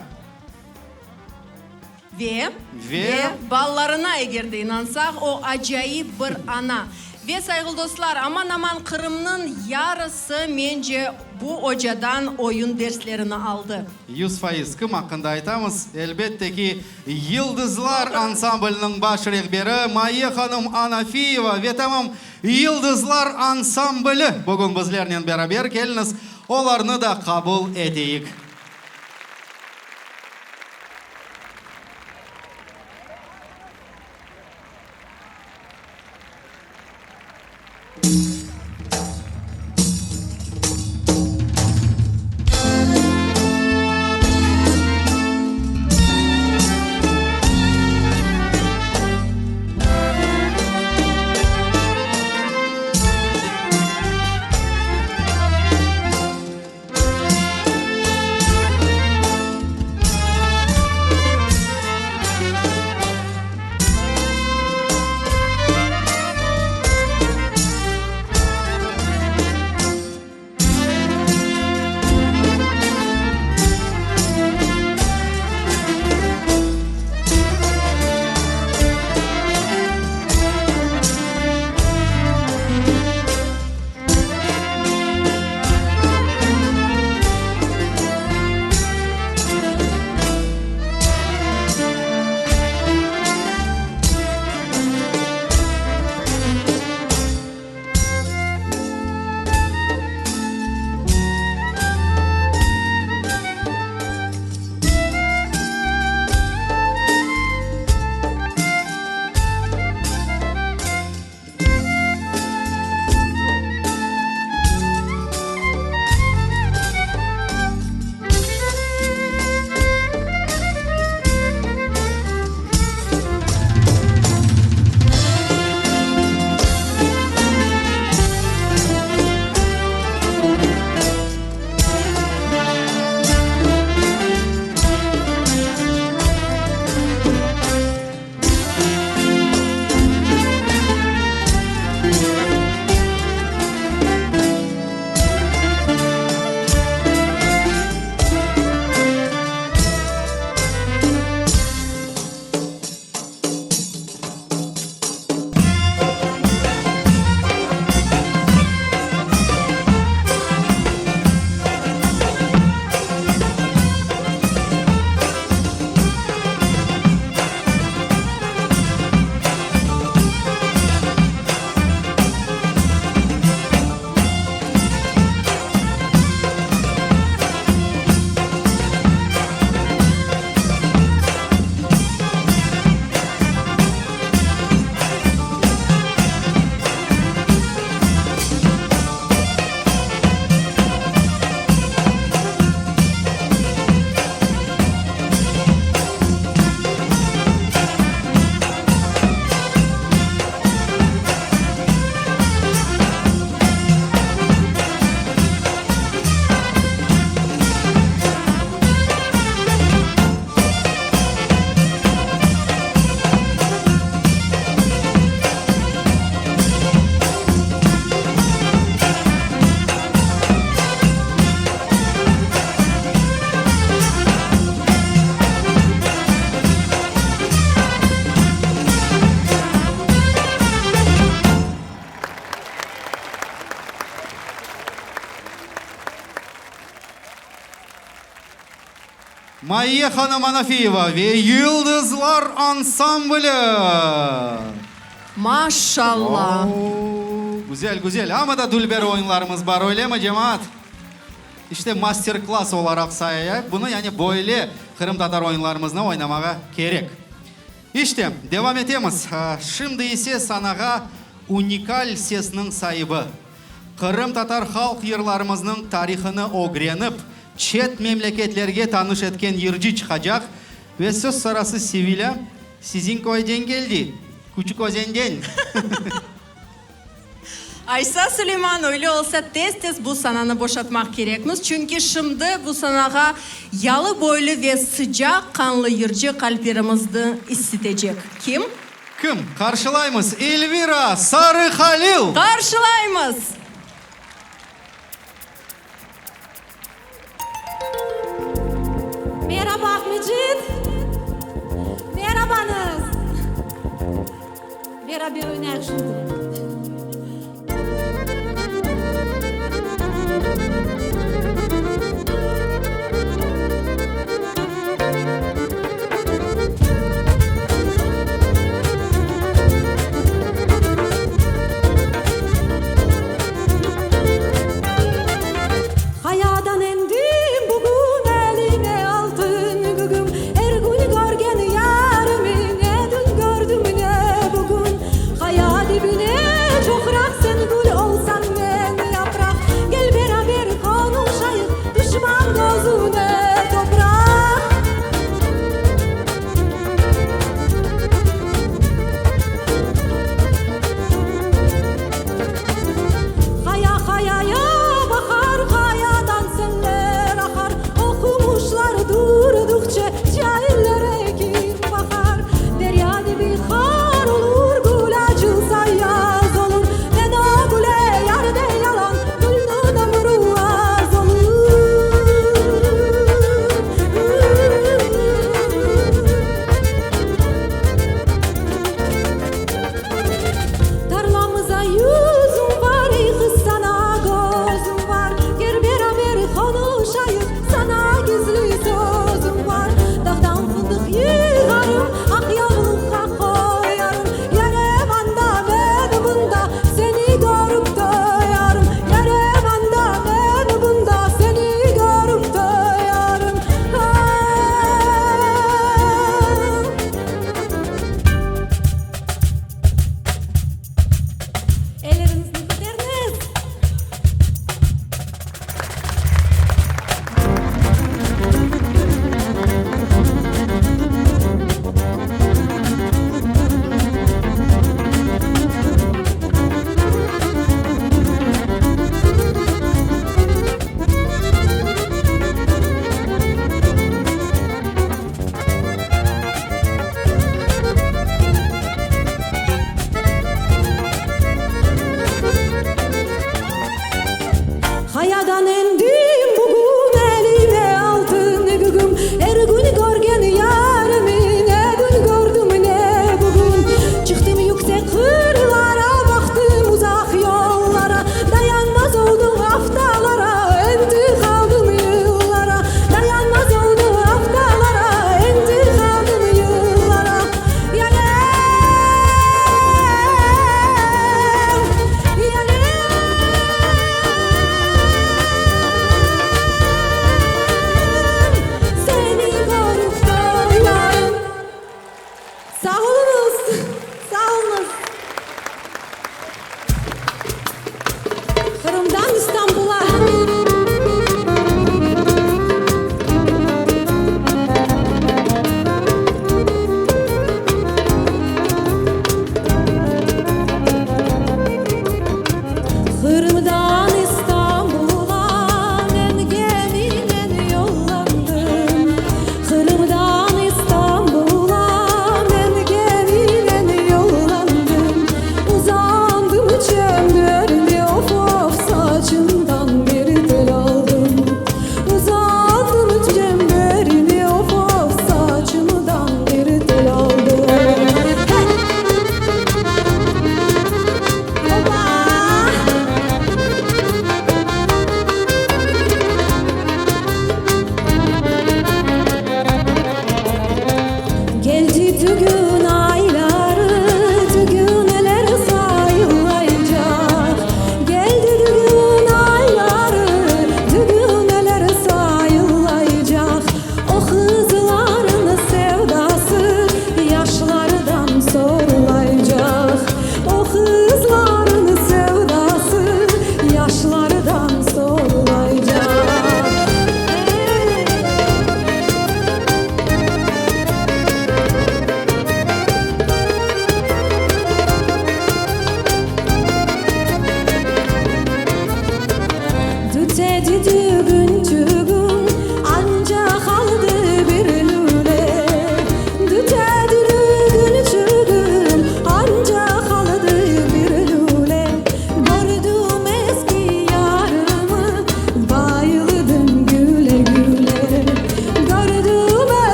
Ve, Ve. ve balalarına eger de inansaq, o acayip bir ana. Ve, sayğılı dostlar, aman-aman Qırımnıñ yarısı, mence, bu ocadan oyun derslerini aldı. 100% kim aqqında aytamız? Elbette ki, Yıldızlar ansambliniñ baş rehberi Maye hanım Anafiyeva ve tamam Yıldızlar ansambli bugün bizlernen beraber. Keliñiz, olarnı da qabul eteyik. Mayye hanım Anafiyeva ve Yıldızlar ansambli! Maşalla! Güzel, güzel. Amma da dülber oyunlarımız bar, öylemi, cemaat? İşte, master-klass olaraq sayayıq bunı, yani böyle qırımtatar oyunlarımıznı oynamağa kerek. İşte, devam etemiz. Şimdi ise sanağa unikal sesniñ saibi, qırımtatar halq yırlarımıznıñ tarihını ögrenip, çet memleketlerge tanış etken yırcı çıqacaq ve söz sırası Sevilâ siziñ köyden keldi, Küçük Özenden. Aysa, Suleyman, öyle olsa tez-tez bu sananı boşatmaq kerekmiz, çünki şimdi bu sanağa yalı boylu ve sıcaq qanlı yırcı qalplerimizni issitecek. Kim? Kim? Qarşılaymız, Elvira Sarıhalil! Qarşılaymız! Meraba, Aqmescit! Merabañız! Beraber oynayıq şimdi.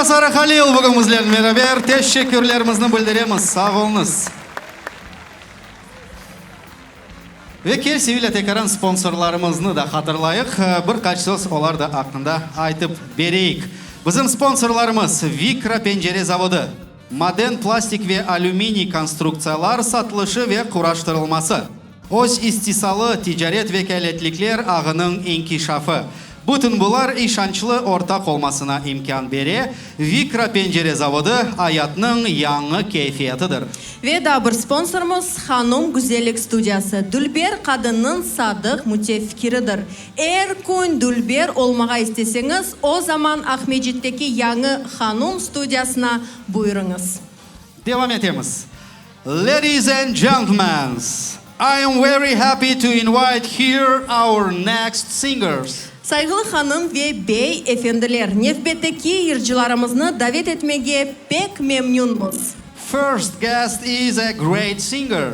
Sarıhalil bugün bizlernen beraber. Teşekkürlerimizni bildiremiz. Sağ oluñız. Ve kel, Sevilâ, tekaran sponsorlarımıznı da hatırlayıq. Bir qaç söz olar da aqqında aytıp bereyik. Bizim sponsorlarımız, Vikra pencere zavodı, maden plastik ve alüminiy konstruktsiyalar satılışı ve quraştırılması, öz istisalı ticaret vekâletlikler ağınıñ inkişafı. Bütün bular işançlı ortaq olmasına imkân bere. Vikra pencere zavodı, ayatnıñ yañı keyfiyetidir. Ve daa bir sponsorımız, Hanum güzellik studiyası. Dülber qadınnıñ sadıq mütefikiridir. Er kün dülber olmağa isteseñiz, o zaman Aqmescitteki yañı Hanum studiyasına buyurıñız. Devam etemiz. Ladies and gentlemans, I am very happy to invite here our next singers. Sayğılı hanım ve bey efendiler, nevbetteki yırcılarımıznı davet etmege pek memnünmiz. First guest is a great singer.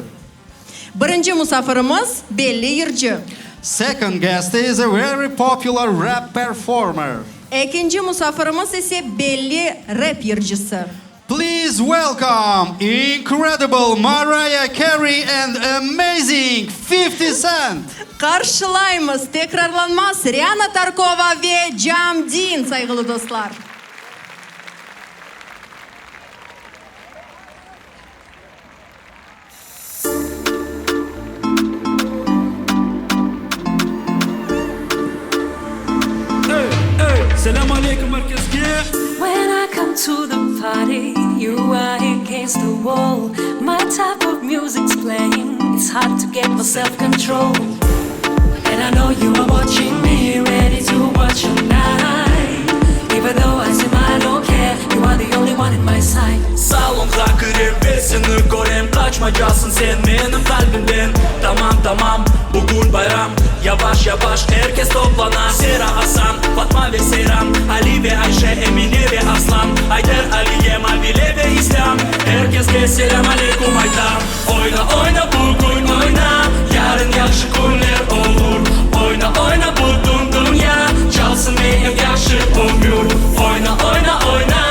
Birinci musafirimiz, belli yırcı. Second guest is a very popular rap performer. Ekinci musafirimiz ise belli rep yırcısı. Please welcome incredible Mariah Carey and amazing 50 Cent! Qarşılaymız tekrarlanmaz Riana Tarkova ve Cam Din, sayğılı dostlar! Ey, ey, selâm aleyküm er keske! When I come to the party, you are against the wall My type of music's playing, it's hard to get my self-control And I know you are watching me, ready to watch all night Even though I seem I don't care, you are the only one in my sight Salonğa kirem ve seni körem Qaçmaycaqsıñ sen menim qalbimden Tamam, tamam, bugün bayram Yavaş, yavaş er kes toplana Sera, Asan, Fatma ve Seyran Ali ve Ayşe, Emine ve Aslan Ayder, Aliye, Mavile ve İslâm Er keske selâm aleyküm aytam Oyna, oyna, bugün oyna Yarın yahşı künler olur Oyna, oyna, bütün dünya Çalsın eñ yahşı ömür Oyna, oyna, oyna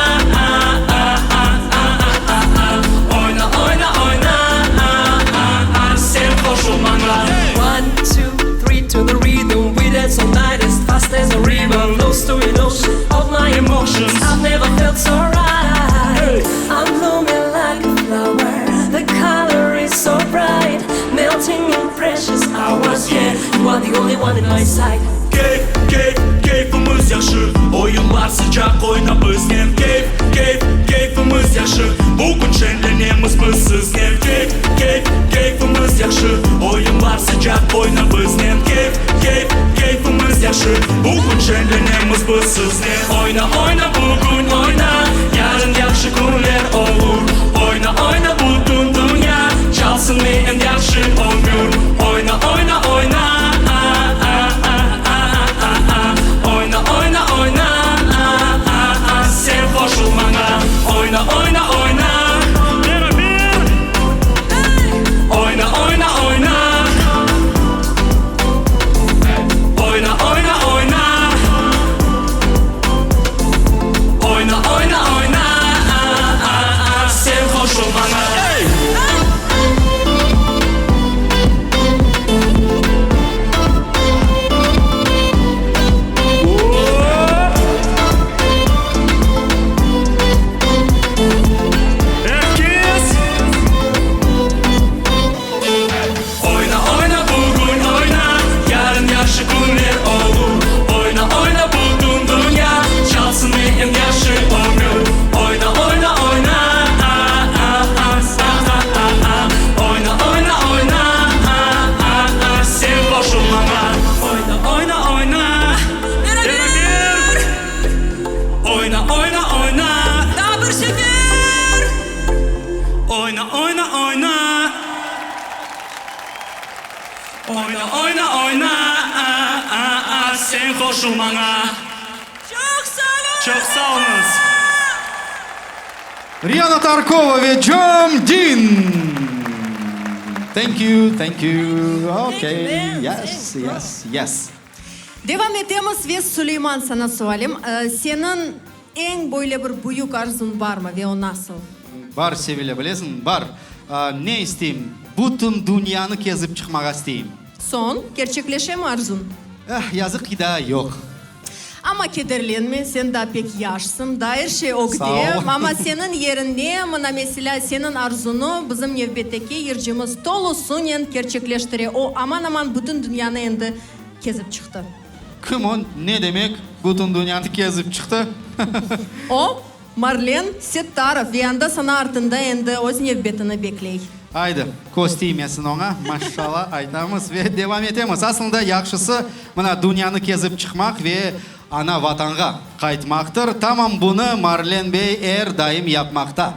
A-a-a-a-a-a-a Oyna, oyna, oyna A-a-a Sen qoşul maña One, two, three to the rhythm We dance all night as fast as a river Lost to an ocean of my emotions I've never felt so right I'm blooming like a flower The color is so bright Melting in precious hours Yeah, you are the only one in my sight Keyf, keyf, keyfimiz yahşı Oyunlar sıcaq, oyna biznen Keyf, keyf, keyfimiz yahşı Bugün şeñlenemiz biz siznen Keyf, keyf, keyfimiz yahşı Oyunlar sıcaq, oyna biznen Keyf, keyf, keyfimiz yahşı Bugün şeñlenemiz biz siznen Oyna, oyna, bugün oyna Yarın yahşı künler olur Oyna, oyna, bütün dünya Çalsın eñ yahşı ömür Oyna, oyna, oyna A-a-a-a-a-a-a Oyna, oyna, oyna A-a-a Sen qoşul maña Oyna, oyna, oyna Beraber Oyna, oyna, oyna Oyna, oyna, oyna Oyna, oyna, oyna A-a-a Sen qoşul maña Ey! Er kes Oyna, oyna, bugün oyna Yarın yahşı künler olur Oyna, oyna, bütün dünya Çalsın eñ yahşı ömür Oyna, oyna, oyna A-a-a-a-a-a-a Oyna, oyna, oyna A-a-a Sen qoşul maña Oyna, oyna, oyna Beraber Oyna, oyna, oyna Daa bir sefer Oyna, oyna, oyna Oyna, oyna, oyna A-a-a Sen qoşul maña Çoq sağ oluñ Çoq sağ oluñız Riana Tarkova ve Cam Din. Thank you, thank you. Okay, yes, yes, yes. Devam etemiz ve Suleyman saña sualim. Seniñ. Eñ böyle bir büyük arzuñ barmı ve o nasıl? Bar, Sevilâ, bilesiñmi, bar. Ne isteyim? Bütün dünyanı kezip çıqmağa isteyim. Soñ, kerçekleşemi arzuñ? Eh, yazıq ki, daa yoq. Amma kederlenme, sen daa pek yaşsıñ, daa er şey ögde. Sağ ol. Amma seniñ yerinde, mına, meselâ, seniñ arzunı bizim nevbetteki yırcımız tolusınen kerçekleştire. O, aman-aman bütün dünyanı endi kezip çıqtı. Kim o? Ne demek, bütün dünyanı kezip çıqtı? O, Marlen Settarov ve anda sana artında endi öz nevbetini bekley. Aydı, köz tiymesin oña, maşşala aytamız ve devam etemiz. Aslında yahşısı, mına, dünyanı kezip çıqmaq ve ana Vatanğa qaytmaqtır. Tamam bunı Marlen bey er daim yapmaqta.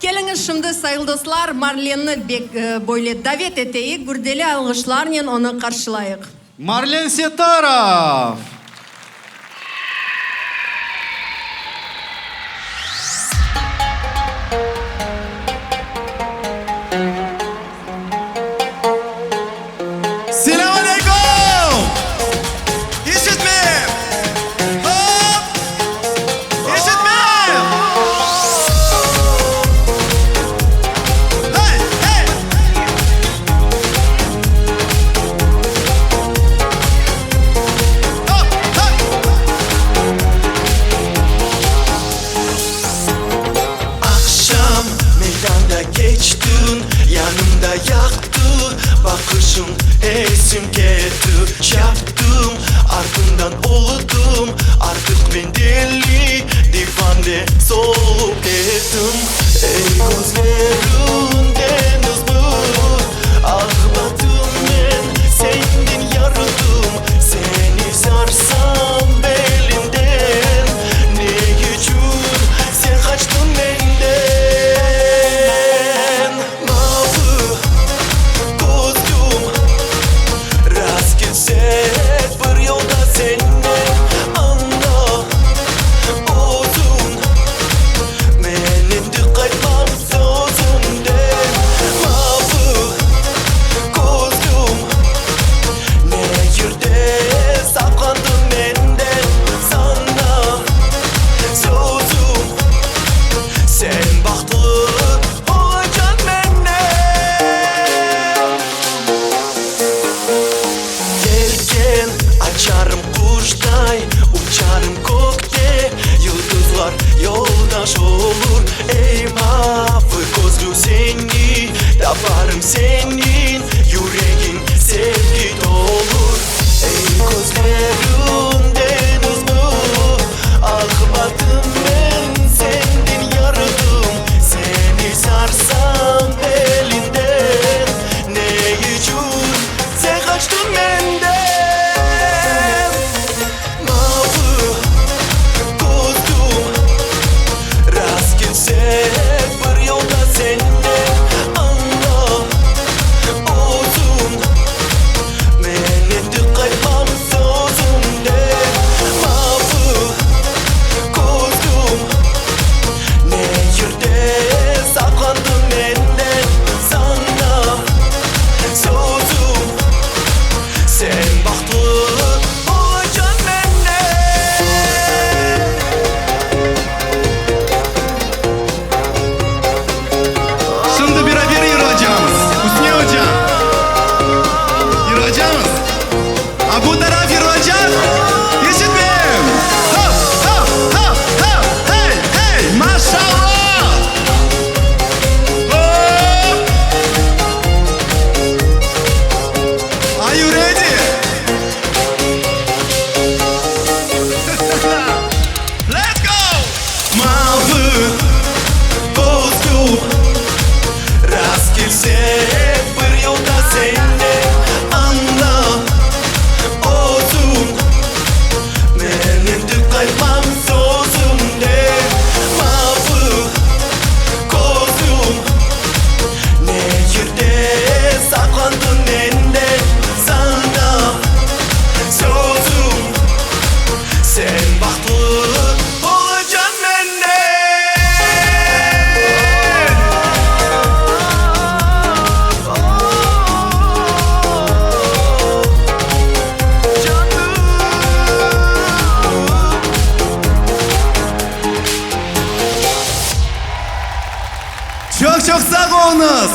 Keliñiz şimdi, sayılı dostlar, Marlenni bek böyle davet eteyik, gürdeli alğışlarnen onı qarşılayıq. Marlen Settarov! Selâm aleykum! İşitmeyim! Hop! İşitmeyim! Hey, hey! Hop, hey! Aqşam meydanda keçtiñ, yanımda yaqtı baqışıñ, esim ketti. Çaptım, artıñdan oldım, artıq men deli, divane solıp kettim. Ey, közleriñ deñiz bu, Ağladım men, senden yardım, Seni sarsam belinden, Ne içün sen qaçtıñ menden? Mavı közlüm, Rast kelsek bir yolda sennen, Añla özüñ. Men endi qaytmam sözümden, Mavı közlüm, Ne yerde saqlandıñ menden? Saña sözüm, Sen bahtlı olacañ mennen. Yelken açarım quşday, uçarım kökte, Yıldızlar yoldaş olur. Ey, mavı közlü, seni taparım, Seniñ yüregiñ sevgi tolur. Ey, közleriñ deñiz bu, Aqbatım men senden yardım, Seni sarsam belinden, Ne içün sen qaçtıñ menden? Mavı közlüm, Rast kelsek bir yolda sennen, Añla. Çoq-çoq sağ oluñız!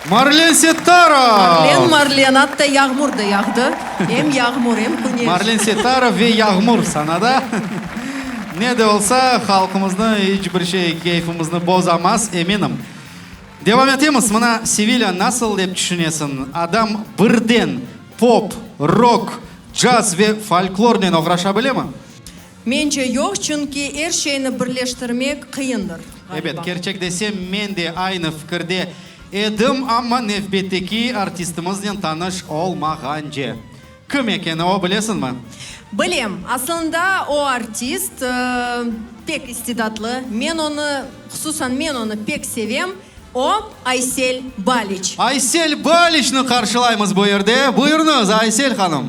Marlen Settarov! Marlen, Marlen, atta yağmur da yağdı. Em yağmur, em küneş. Marlen Settarov ve yağmur sanada. Ne de olsa, halqımıznı iç bir şey keyfimizni bozamaz, eminim. Devam etemiz. Mına, Sevilâ, nasıl dep tüşünesiñ, adam birden pop, rok, caz ve folklornen oğraşa bilemi? Mence, yoq, çünki er şeyni birleştirmek qıyındır, ğaliba. Ebet, kerçek desem, men de aynı fikirde edim, amma nevbetteki artistimiznen tanış olmağance. Kim ekeni o, bilesiñmi? Bilem. Aslında o artist, pek istidatlı. Men onı, hususan men onı pek sevem. O, Aysel Baliç. Aysel Baliçni qarşılaymız bu yerde. Buyurıñız, Aysel hanım.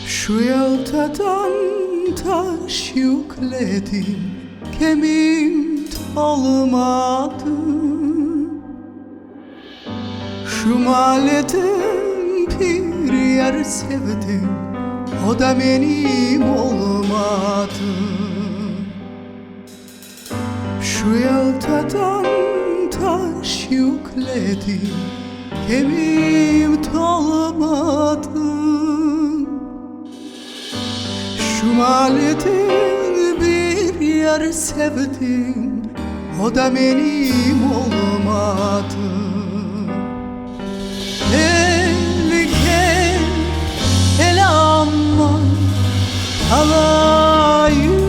Şu yaltadan taş yükledim, Kemim tolmadı. Şu maaleden bir yar sevdim, O da menim olmadı. Şu yaltadan taş yükledim, Kemim tolmadı. Şu maaleden bir yar sevdim, O da menim olmadı. El gel, el aman, alayım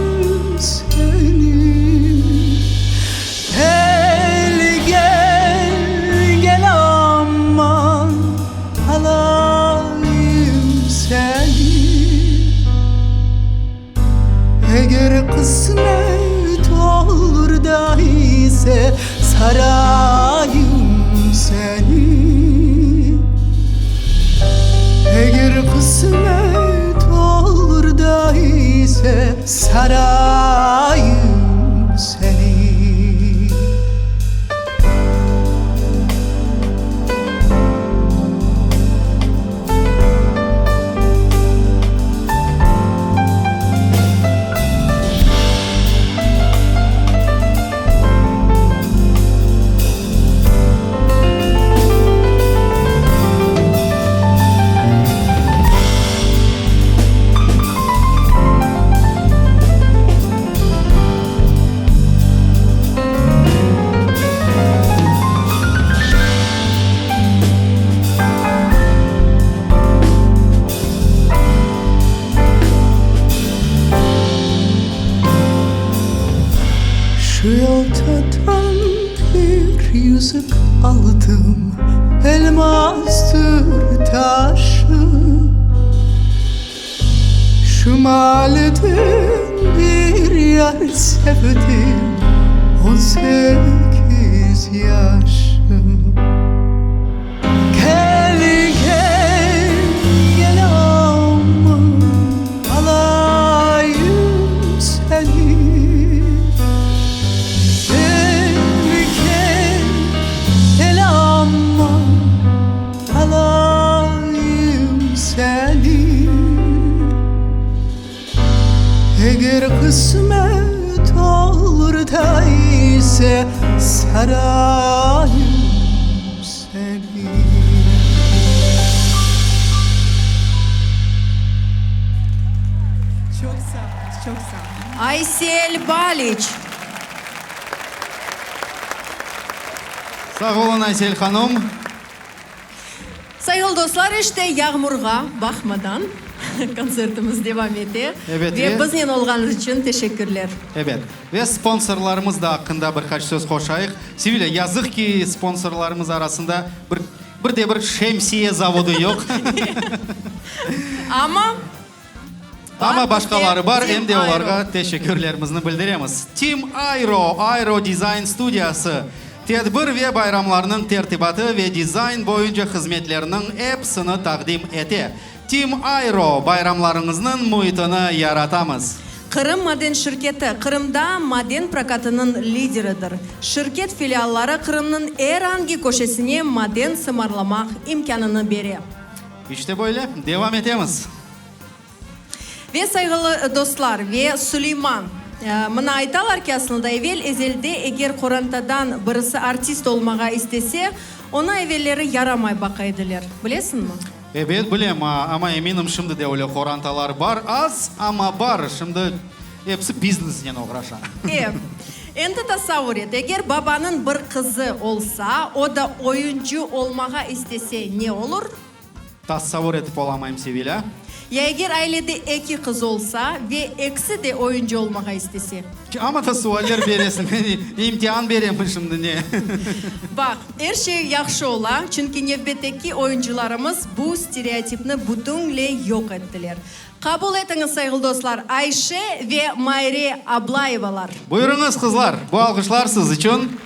seni. El gel, gel aman, alayım seni. Eger qısmet olur da ise sarayım seni. Eger qısmet olur da ise sarayım seni. Şu Yaltadan bir yüzük aldım, Elmastır taşı. Şu maaleden bir yar sevdim, 18 yaşım. Gel, gel, gel aman, alayım seni. Gel, gel, gel aman, alayım seni. Eger qısmet olur da ise sarayım seni. Çoq sağ oluñız, çoq sağ oluñ. Aysel Baliç. Sağ oluñ, Aysel hanım. Sayğılı dostlar, işte yağmurğa baqmadan kontsertimiz devam ete. Ebet, Ve ve- biznen olğanıñız içün teşekkürler. Ebet. Ve sponsorlarımız da aqqında bir qaç söz qoşayıq. Sevilâ, yazıq ki, sponsorlarımız arasında bir, bir de bir şemsiye zavodı yoq. Amma Amma başqaları bar, em de Team Aero. olarğa teşekkürlerimizni bildiremiz. Team Aero, Aero dizayn studiyası, tedbir ve bayramlarnıñ tertibatı ve dizayn boyunca hızmetleriniñ episini taqdim ete. Team Aero bayramlarıñıznıñ müitini yaratamız. Qırım maden şirketi, Qırımda maden prokatınıñ lideridir. Şirket filialları Qırımnıñ er angi köşesine maden sımarlamaq imkânını bere. İşte böyle, devam etemiz. Ve sayğılı dostlar, ve Suleyman, mına aytalar ki, aslında evel-ezelde eger qorantadan birisi artist olmağa istese, onı evelleri yaramay baqa ediler. Bilesiñmi? Ebet, bilem, amma eminim, şimdi de öyle qorantalar bar. Az, amma bar. Şimdi episi biznesnen oğraşa. E, endi tasavvur et, eger babanıñ bir qızı olsa, o da oyuncı olmağa istese, ne olur? Tasavvur etip olamayım, Sevilâ. Ya eger ailede eki qız olsa ve ekisi de oyuncı olmağa istese? Amma da sualler beresiñ, men imtian beremmi şimdi, ne? Baq, er şey yahşı ola, çünki nevbetteki oyuncılarımız bu stereotipni bütünley yoq ettiler. Qabul etiñiz, sayğılı dostlar, Ayşe ve Mayre Ablayevalar. Buyurıñız, qızlar, bu alğışlar siz içün.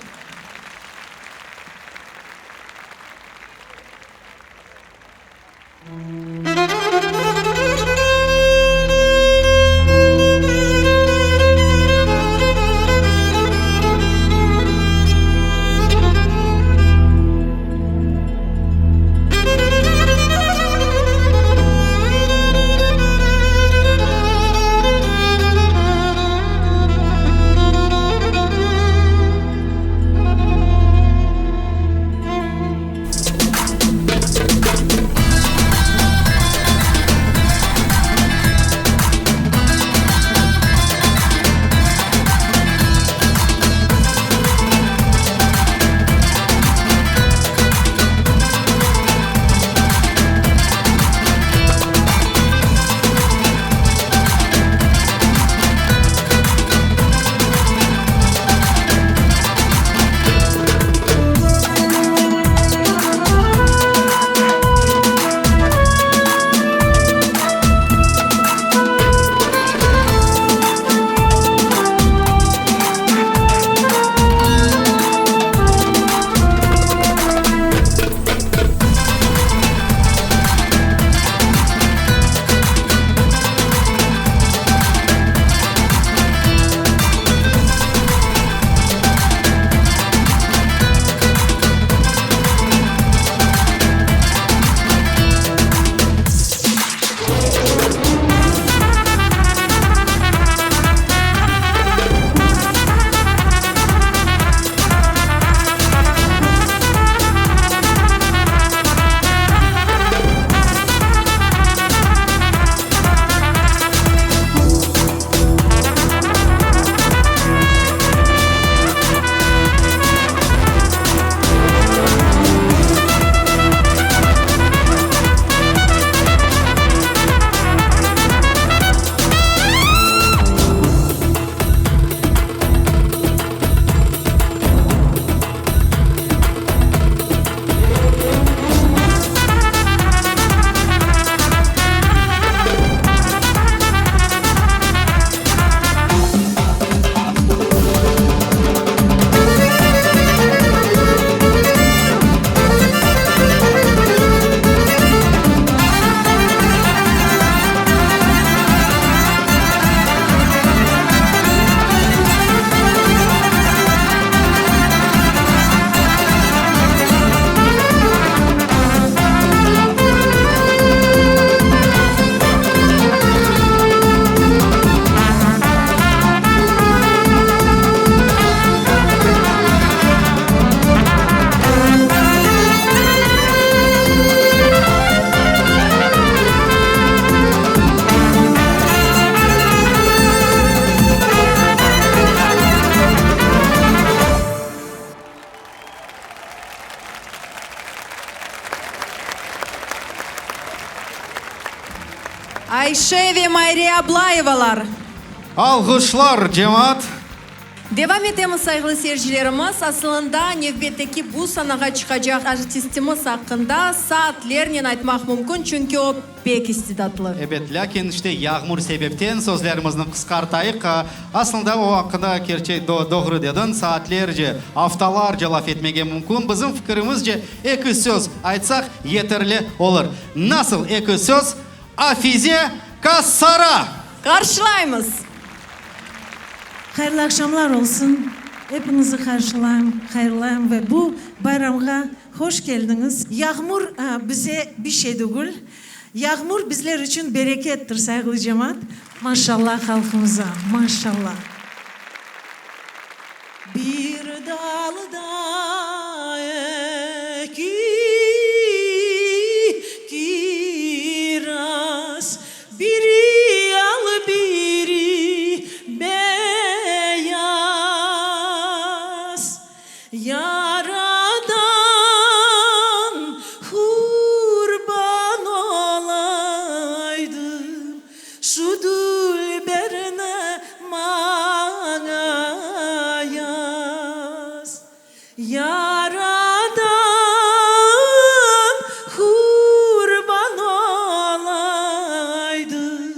Ayşe ve Mayre Ablayevalar. Alğışlar, cemaat! Devam etemiz, sayğılı seyircilerimiz. Asılında, nevbetteki bu sanağa çıqacaq artistimiz aqqında saatlernen aytmaq mümkün, çünki o pek istidatlı. Ebet, lâkin işte yağmur sebepten sözlerimizni qısqartayıq. Aslında o aqqında kerçek, doğru dediñ, saatlerce, aftalarca laf etmege mümkün. Bizim fikirimizce, eki söz aytsaq yeterli olur. Nasıl eki söz? Afize Kassara! Qarşılaymız! Hayırlı aqşamlar olsun! Epiñizi qarşılayım, hayırlayım ve bu bayramğa hoş keldiñiz! Yağmur bize bir şey degil, yağmur bizler içün berekettir, sayğılı cemaat! Maşallah halqımıza, maşallah! Bir dalda eki kiraz, Biri al, biri beyaz. Yaradan qurban olaydım, Şu dülberni maña yaz. Yaradan qurban olaydım,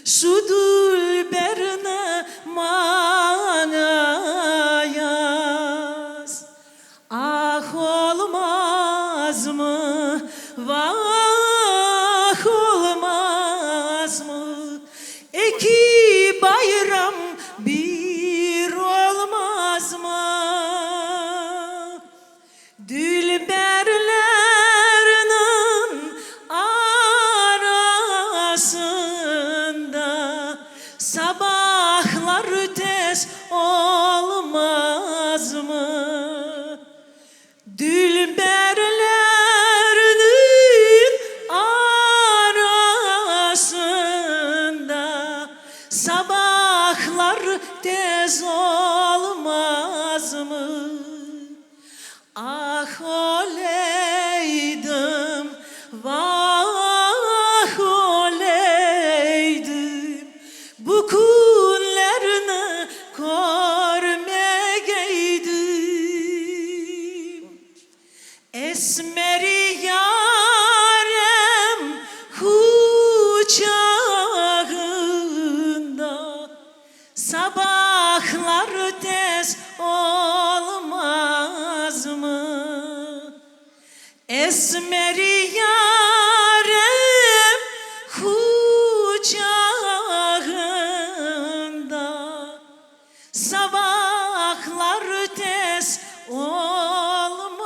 Şu dülberni maña yaz. Ah olmazmı, vah olmazmı, Eki bayram bir olmazmı? Dülberlerniñ arasında Sabahlar tez olmazmı? Dülberlerniñ arasında Sabahlar tez olmazmı? Ah öleydim, vah öleydim, Bu künlerni körmegeydim. Esmer yarem quçağında Sabahlar tez olmazmı? Esmer yarem quçağında Sabahlar tez olmazmı?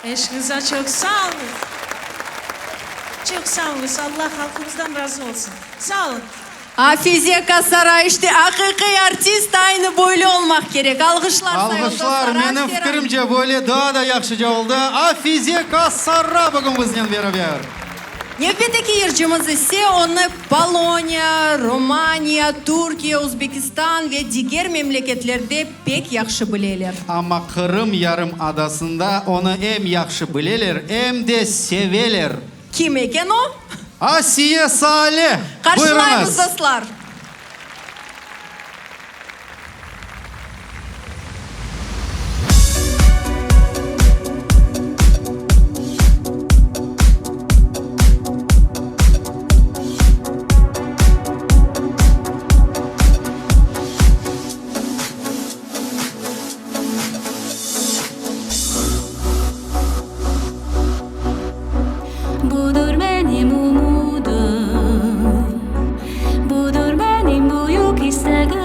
Eşiñize çoq sağ oluñız. Çoq sağ oluñız. Allah halqımızdan razı olsun. Sağ olun. Afize Kasara, işte aqiqiy artist aynı böyle olmaq kerek. Alğışlar, sayğılı Alğışlar, dostlar. menim Aferin. fikirimce, böyle daa da yahşıca oldı. Afize Kasara bugün biznen beraber. Nevbetteki yırcımız ise onı Poloniya, Romaniya, Türkiye, Özbekistan ve diger memleketlerde pek yahşı bileler. Amma Qırım yarımadasında onı em yahşı bileler, em de seveler. Kim eken o? Asiye Sale! Qarşılaymız, Buyurıñız! dostlar! Budır menim ümüdim, Budır menim büyük istegim.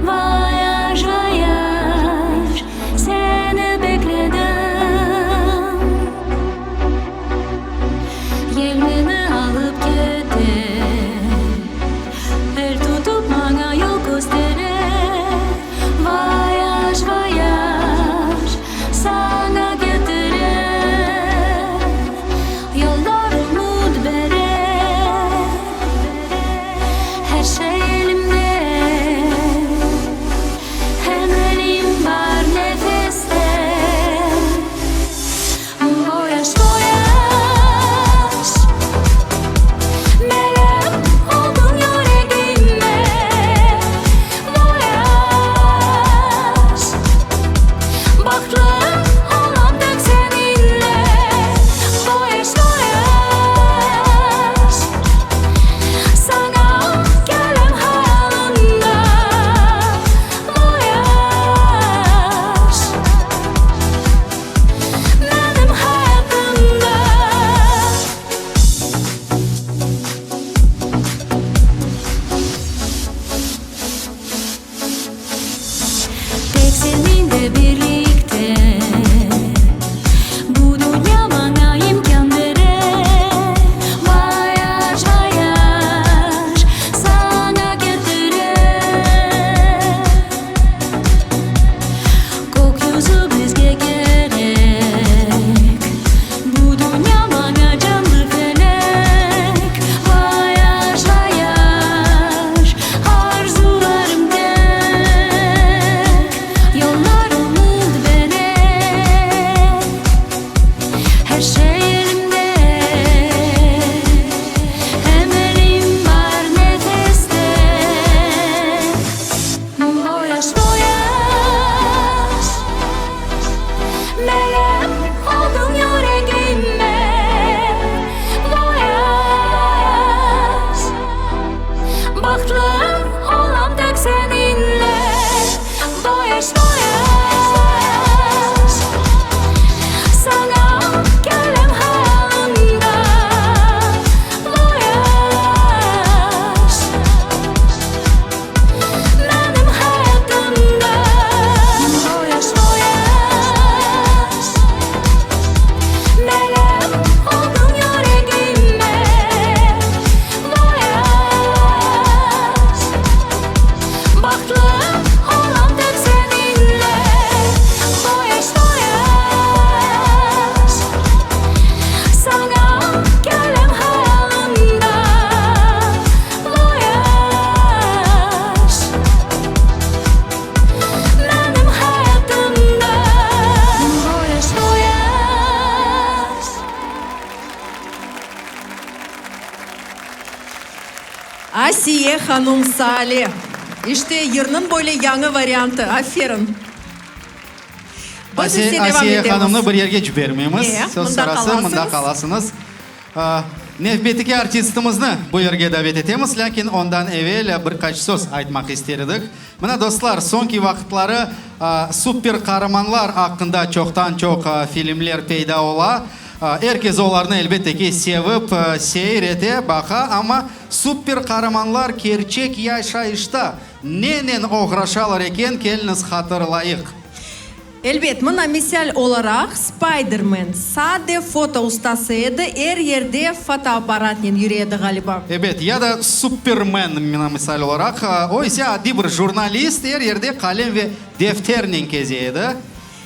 Voyaj, voyaj, seni bekledim. Yel meni alıp kete, El tutıp maña yol köstere. Voyaj, voyaj, saña ketire, Yollar ümüt bere. Er şey elimde, Emelim bar nefeste. Voyaj, voyaj, Melem oldıñ yüregime. Voyaj, Bahtlı olam tek seniñle. Voyaj, voyaj, Saña kelem hayalımda. Voyaj. Asiye hanum Sale. İşte, yırnıñ böyle yañı variantı. Aferin! Biz ise devam Asiye etemiz. hanımnı bir yerge cibermeymiz. E, Söz mında sırası, mında qalasıñız. qalasıñız. Nevbetteki artistimizni bu yerge davet etemiz, lâkin ondan evel bir qaç söz aytmaq ister edik. Mına, dostlar, soñki vaqıtları super qaramanlar aqqında çoqtan-çoq filmler peyda ola. Er kes olarnı, elbette ki, sevip seyir ete, baqa, amma super qaramanlar kerçek yaşayışta nenen oğraşalar eken, keliñiz hatırlayıq. Elbet, mına misal olaraq, Spaydermen sade foto ustası edi, er yerde fotoapparatnen yüre edi, ğaliba. Ebet, ya da Supermen, mına misal olaraq, o ise adiy bir jurnalist, er yerde qalem ve defternen keze edi.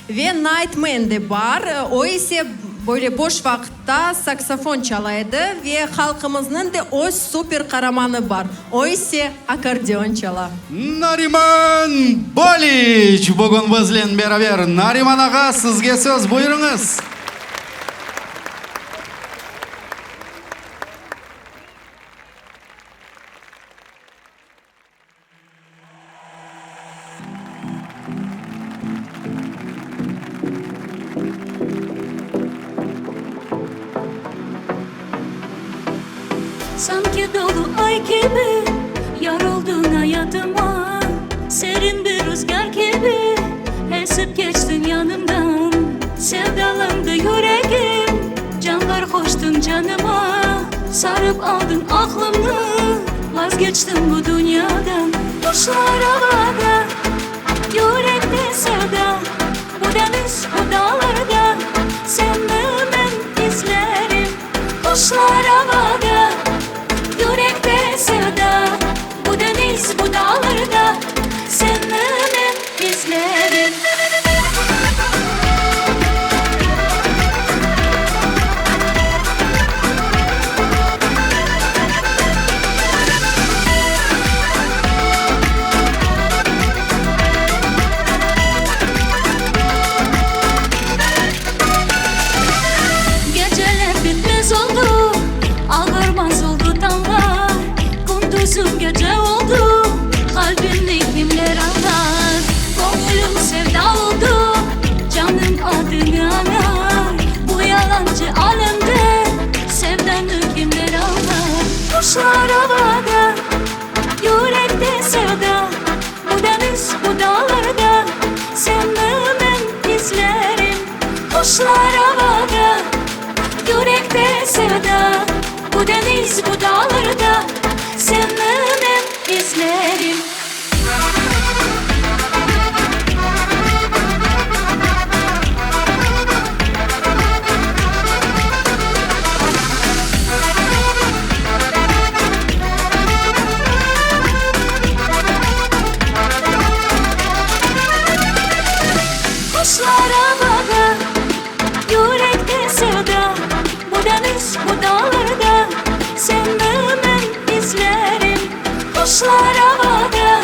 Ve Nightman de bar, o ise böyle boş vaqıtta saksofon çala edi ve halqımıznıñ de öz super qaramanı bar, o ise akkordeon çala. Nariman Baliç bugün biznen beraber. Nariman ağa, sizge söz, buyurıñız. Sanki dolu ay kibi yar oldun ayatıma, Serin bir ruzgâr kibi esip keçtiñ yanımdan. Sevdalandı yüregim, canlar qoştıñ canıma, Sarıp aldıñ aqlımnı, vazgeçtim bu dünyadan. Quşlar avada, yürekte sevda, Bu deñiz, bu dağlarda seni men izlerim. Quşlar avada, yürekte sevda, Bu deñiz, bu dağlarda seni men izlerim. Geceler bitmez oldu, ağarmaz oldu tañlar, Kündüzüm gece oldu, qalbimni kimler añlar? Göñlüm sevda oldu, canım adıñı añar, Bu yalancı alemde sevdanı kimler añlar? Quşlar avada, yürekte sevda, Bu deñiz, bu dağlarda seni men izlerim. Quşlar avada, yürekte sevda, Bu deñiz, bu dağlarda seni men izlerim. Quşlar avada, yürekte sevda, Bu deñiz, bu dağlarda seni men izlerim. Quşlar avada,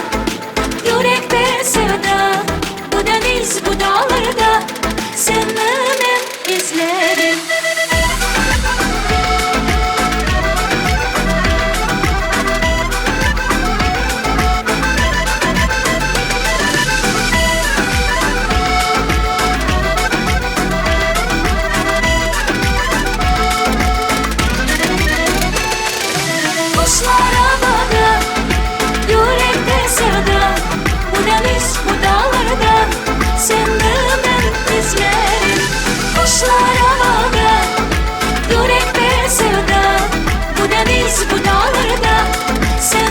yürekte sevda, Bu deñiz, bu dağlarda seni men izlerim. Quşlar avada, yürekte sevda, Bu deñiz, bu dağlarda seni men izlerim. Quşlar avada, yürekte sevda, Bu deñiz, bu dağlarda seni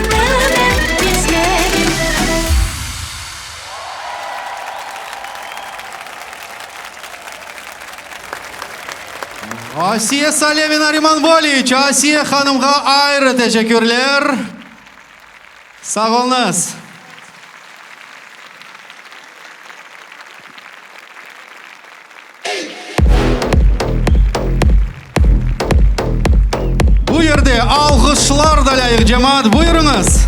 men izlerim. Asiye Sale ve Nariman Boliç, Asiye hanımğa ayrı teşekkürler. Sağ oluñız. Bu yerde alğışlar da lâyıq, cemaat, buyurıñız.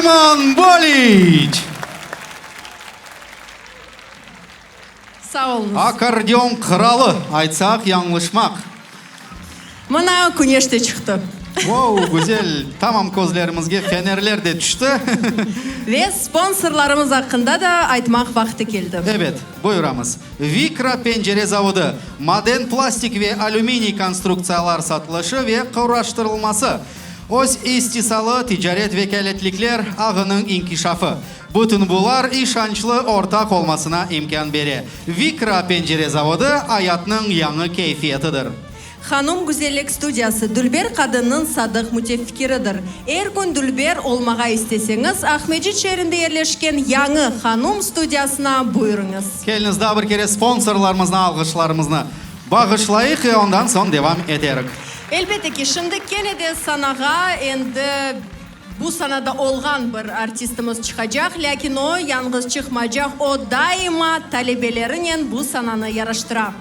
Nariman Boliç! Sağ oluñız. Akkordeon qıralı aytsaq yañlışmaq. Mına küneş de çıqtı. Vau, güzel, tamam közlerimizge fenerler de tüşti. Ve sponsorlarımız aqqında da aytmaq vaqtı keldi. Ebet, buyuramız. Vikra pencere zavodı, maden plastik ve alüminiy konstruktsiyalar satılışı ve quraştırılması, öz istisalı ticaret vekâletlikler ağınıñ inkişafı, bütün bular işançlı ortaq olmasına imkân bere. Vikra pencere zavodı, ayatnıñ yañı keyfiyetidir. Hanum güzellik studiyası, dülber qadınnıñ sadıq mütefikiridir. Er kün dülber olmağa isteseñiz, Aqmescit şeerinde yerleşken yañı Hanum studiyasına buyurıñız. Keliñiz, daa bir kere sponsorlarımıznı alğışlarımıznı bağışlayıq ve ondan soñ devam eterik. Elbette ki, şimdi kene de sanağa endi bu sanada olğan bir artistimiz çıqacaq, lâkin o, yañğız çıqmaycaq, o, daima talebelerinen bu sananı yaraştıra.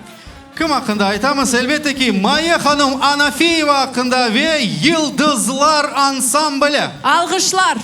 Kim aqqında aytamız? Elbette ki, Maye hanım Anafiyeva aqqında ve Yıldızlar ansambli! Alğışlar!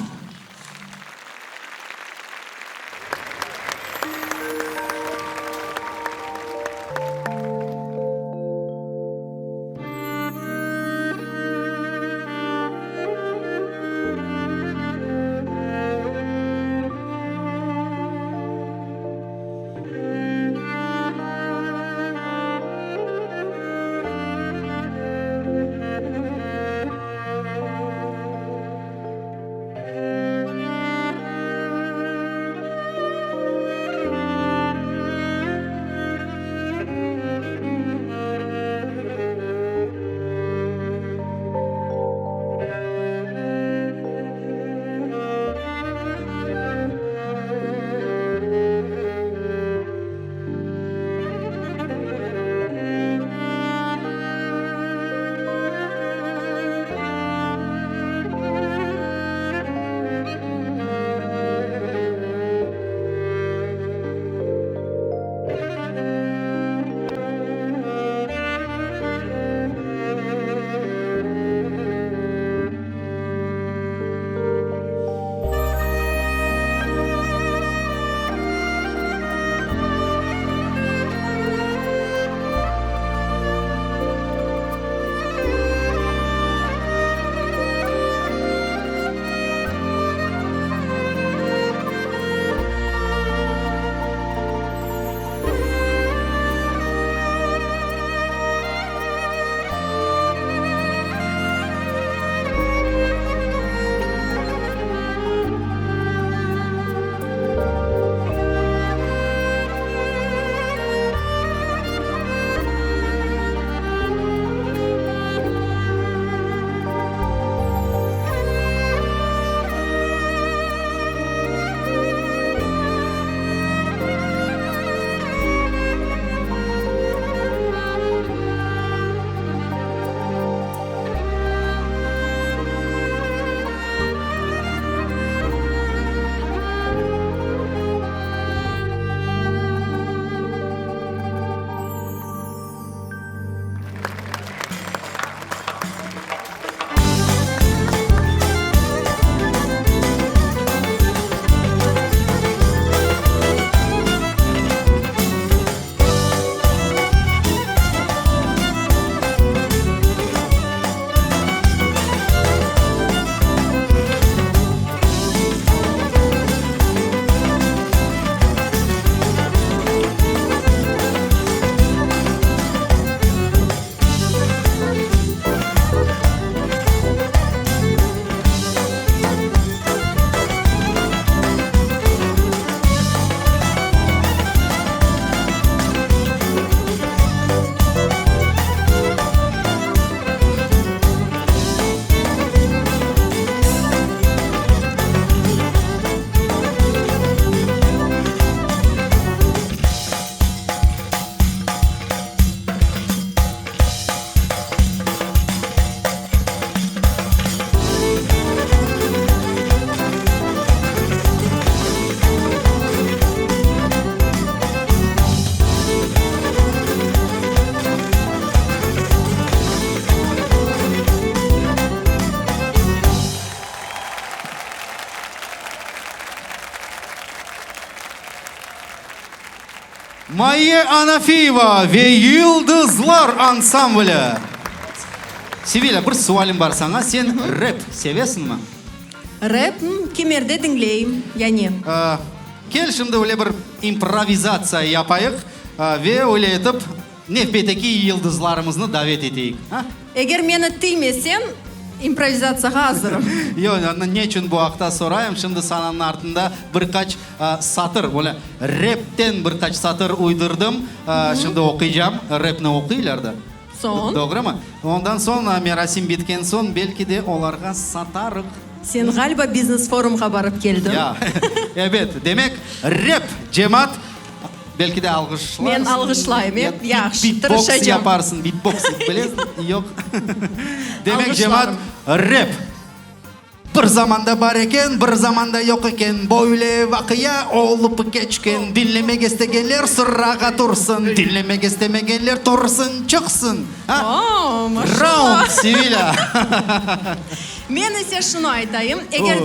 Mayye Anafiyeva ve Yıldızlar ansambli. Sevilâ, bir sualim bar saña, sen rep sevesiñmi? Rep, kimerde diñleyim, yani. Kel şimdi öyle bir improvizatsiya yapayıq ve öyle etip nevbetteki yıldızlarımıznı davet eteyik, a? Eger meni tiymeseñ, improvizatsiyağa azırım. Yoq, ne içün bu aqta sorayım, şimdi sananıñ artında bir qaç satır, böyle repten bir qaç satır uydurdım, şimdi oquycam, repni oquylar da. Soñ? Doğrumı? Ondan soñ, merasim bitken soñ, belki de olarğa satarıq. Sen, ğaliba, biznes-forumğa barıp keldiñ. Ya, ebet. Demek, rep, cemaat, belki de alğışlarsıñ. Men alğışlayım, e, yahşı, Bitboks tırışacam. yaparsıñ, bitboks, bilesiñ? Yoq. Demek, cemaat, rep. Bir zamanda bar eken, bir zamanda yoq eken, böyle vaqia olıp keçken. Diñlemek istegenler sırağa tursın, diñlemek istemegenler tursın, çıqsın. Ha? O, maşallah! Round, Sevilâ! Men ise şunı aytayım, eger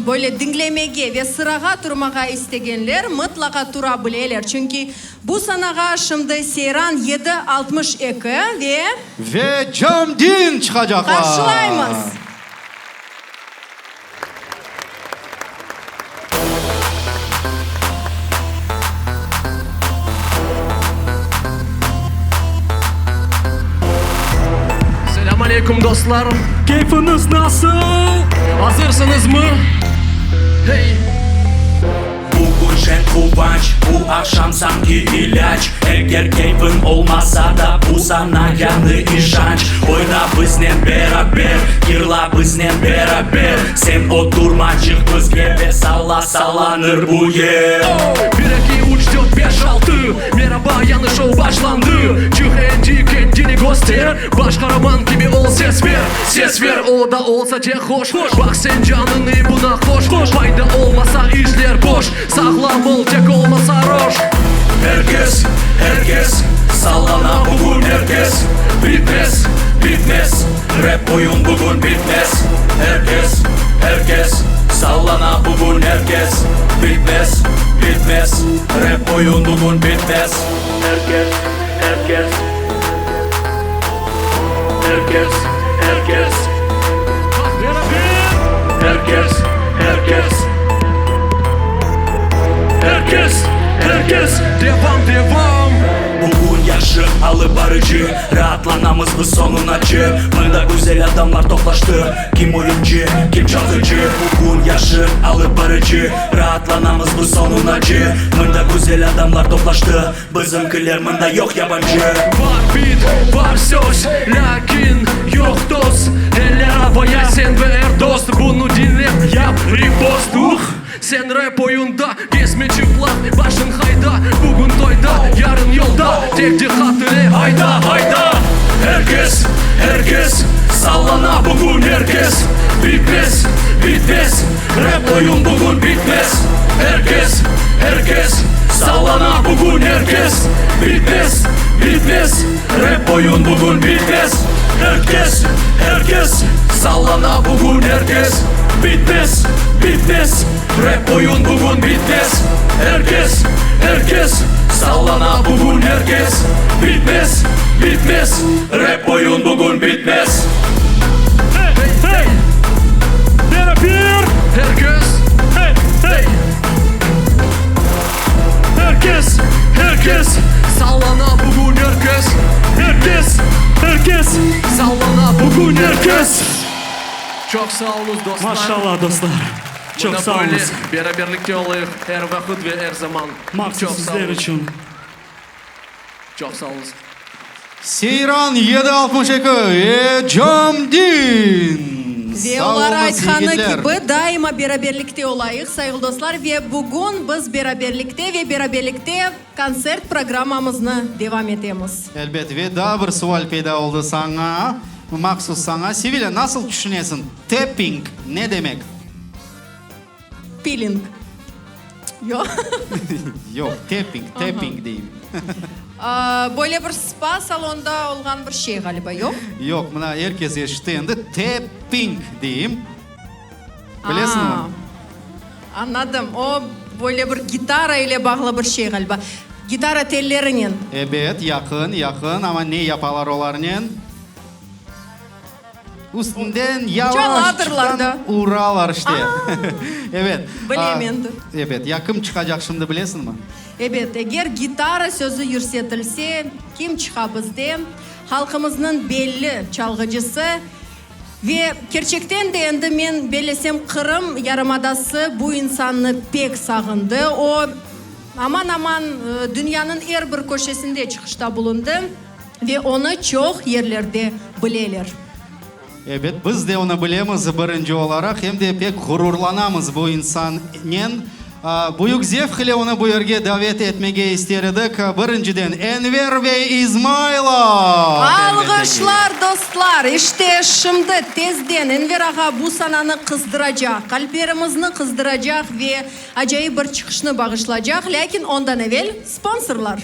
böyle diñlemege ve sırağa turmağa istegenler mıtlaqa tura bileler, çünki bu sanağa şimdi Seyran 762 ve. Ve Camdin çıqacaqlar! Qarşılaymız! Selâm aleyküm, dostlar! Keyfiñiz nasıl? Azırsıñızmı? Hey! Bugün şeñ quvanç, bu aqşam sanki ilâc, Eger keyfiñ olmasa da, bu saña yañı işanç. Oyna biznen beraber, yırla biznen beraber, Sen oturma, çıq bizge ve salla, sallanır bu yer. Bir, eki, üç, dört, beş, altı, Meraba, yañı şou başlandı. Çıq endi, kendini köster, Baş qaraman kibi ol, ses ver, ses ver, O da olsa cek hoş, Baq sen canıñı buna qoş, Fayda olmasa işler boş, Sağlam ol, tek olma sarhoş. Er kes, er kes, sallana bugün er kes, Bitmez, bitmez, rep oyun bugün bitmez. Er kes, er kes, sallana bugün er kes, Bitmez, bitmez, rep oyun bugün bitmez. Er kes, er kes. Er kes, er kes. Er kes, er kes. Er kes, er kes. Devam, devam. Bugün yahşı alıp barıcı, Raatlanamız biz soñunace. Mında güzel adamlar toplaştı, Kim oyuncı, kim çalğıcı. Bugün yahşı alıp barıcı, Raatlanamız biz soñunace. Mında güzel adamlar toplaştı, Bizimkiler mında yoq yabancı. Bar bit, bar söz, lâkin yoq dost. Eller avaya sen ve er dost. Bunı diñlep yap repost. Uh, sen rep oyunda gezme çıplaq, başıñ hayda. Bugün toyda, yarın yolda, tek diqqat ile ayda, ayda. Er kes, er kes, sallana bugün er kes. Bitmez, bitmez. Rep oyun bugün bitmez, er kes, er kes, Sallana bugün er kes, bitmez, bitmez, Rep oyun bugün bitmez, er kes, er kes, Sallana bugün er kes, bitmez, bitmez, Rep oyun bugün bitmez, er kes, er kes, Sallana bugün er kes, bitmez, bitmez, Rep oyun bugün bitmez. Hey, hey! Her kes, hey, hey! Her kes, her kes! Sallana bugün er kes! Her kes, her kes! Sallana bugün er kes! Çoq sağ oluñız, dostlar! Maşallah, dostlar! Çoq sağ oluñız! Mına böyle beraberlikte olayıq er vaqıt ve er zaman! Mahsus sizler içün! Çoq sağ oluñız! Seyran 762 ve Camdin! Ve Sağ olar oluñız, aytqanı yigitler! kibi, daima beraberlikte olayıq, sayğılı dostlar, ve bugün biz beraberlikte ve beraberlikte kontsert programmamıznı devam etemiz. Elbet, ve daa bir sual peyda oldı saña, mahsus saña. Sevilâ, nasıl tüşünesiñ, tepping ne demek? Piling. Yoq. Yoq, tepping, tepping deyim. Böyle bir spa salonda olğan bir şey, ğaliba, yoq? Yoq, mına er kes eşitti endi, tepping deyim. Bilesiñmi? Añladım. O, böyle bir gitara ile bağlı bir şey, ğaliba. Gitara tellerinen. Ebet, yaqın, yaqın, amma ne yapalar olarnen? Üstünden yavaşçıqtan uralar işte. Ebet. Bilem endi. Ebet. Ya kim çıqacaq şimdi bilesiñmi? Ebet, eger gitara sözü yürsetilse, kim çıqa bizde? Halqımıznıñ belli çalğıcısı ve kerçekten de endi men bellesem Qırım yarımadası bu insannı pek sağındı. O, aman-aman dünyanıñ er bir köşesinde çıqışta bulundı. Ve onı çoq yerlerde bileler. Ebet, biz de onı bilemiz birinci olaraq, em de pek ğururlanamız bu insannen. Büyük zevq ile onı bu yerge davet etmege ister edik. Birinciden, Enver bey İzmaylov! Alğışlar, dostlar! İşte, şimdi, tezden Enver ağa bu sananı qızdıracaq, qalplerimizni qızdıracaq ve acayip bir çıqışnı bağışlacaq. Lâkin ondan evel, sponsorlar!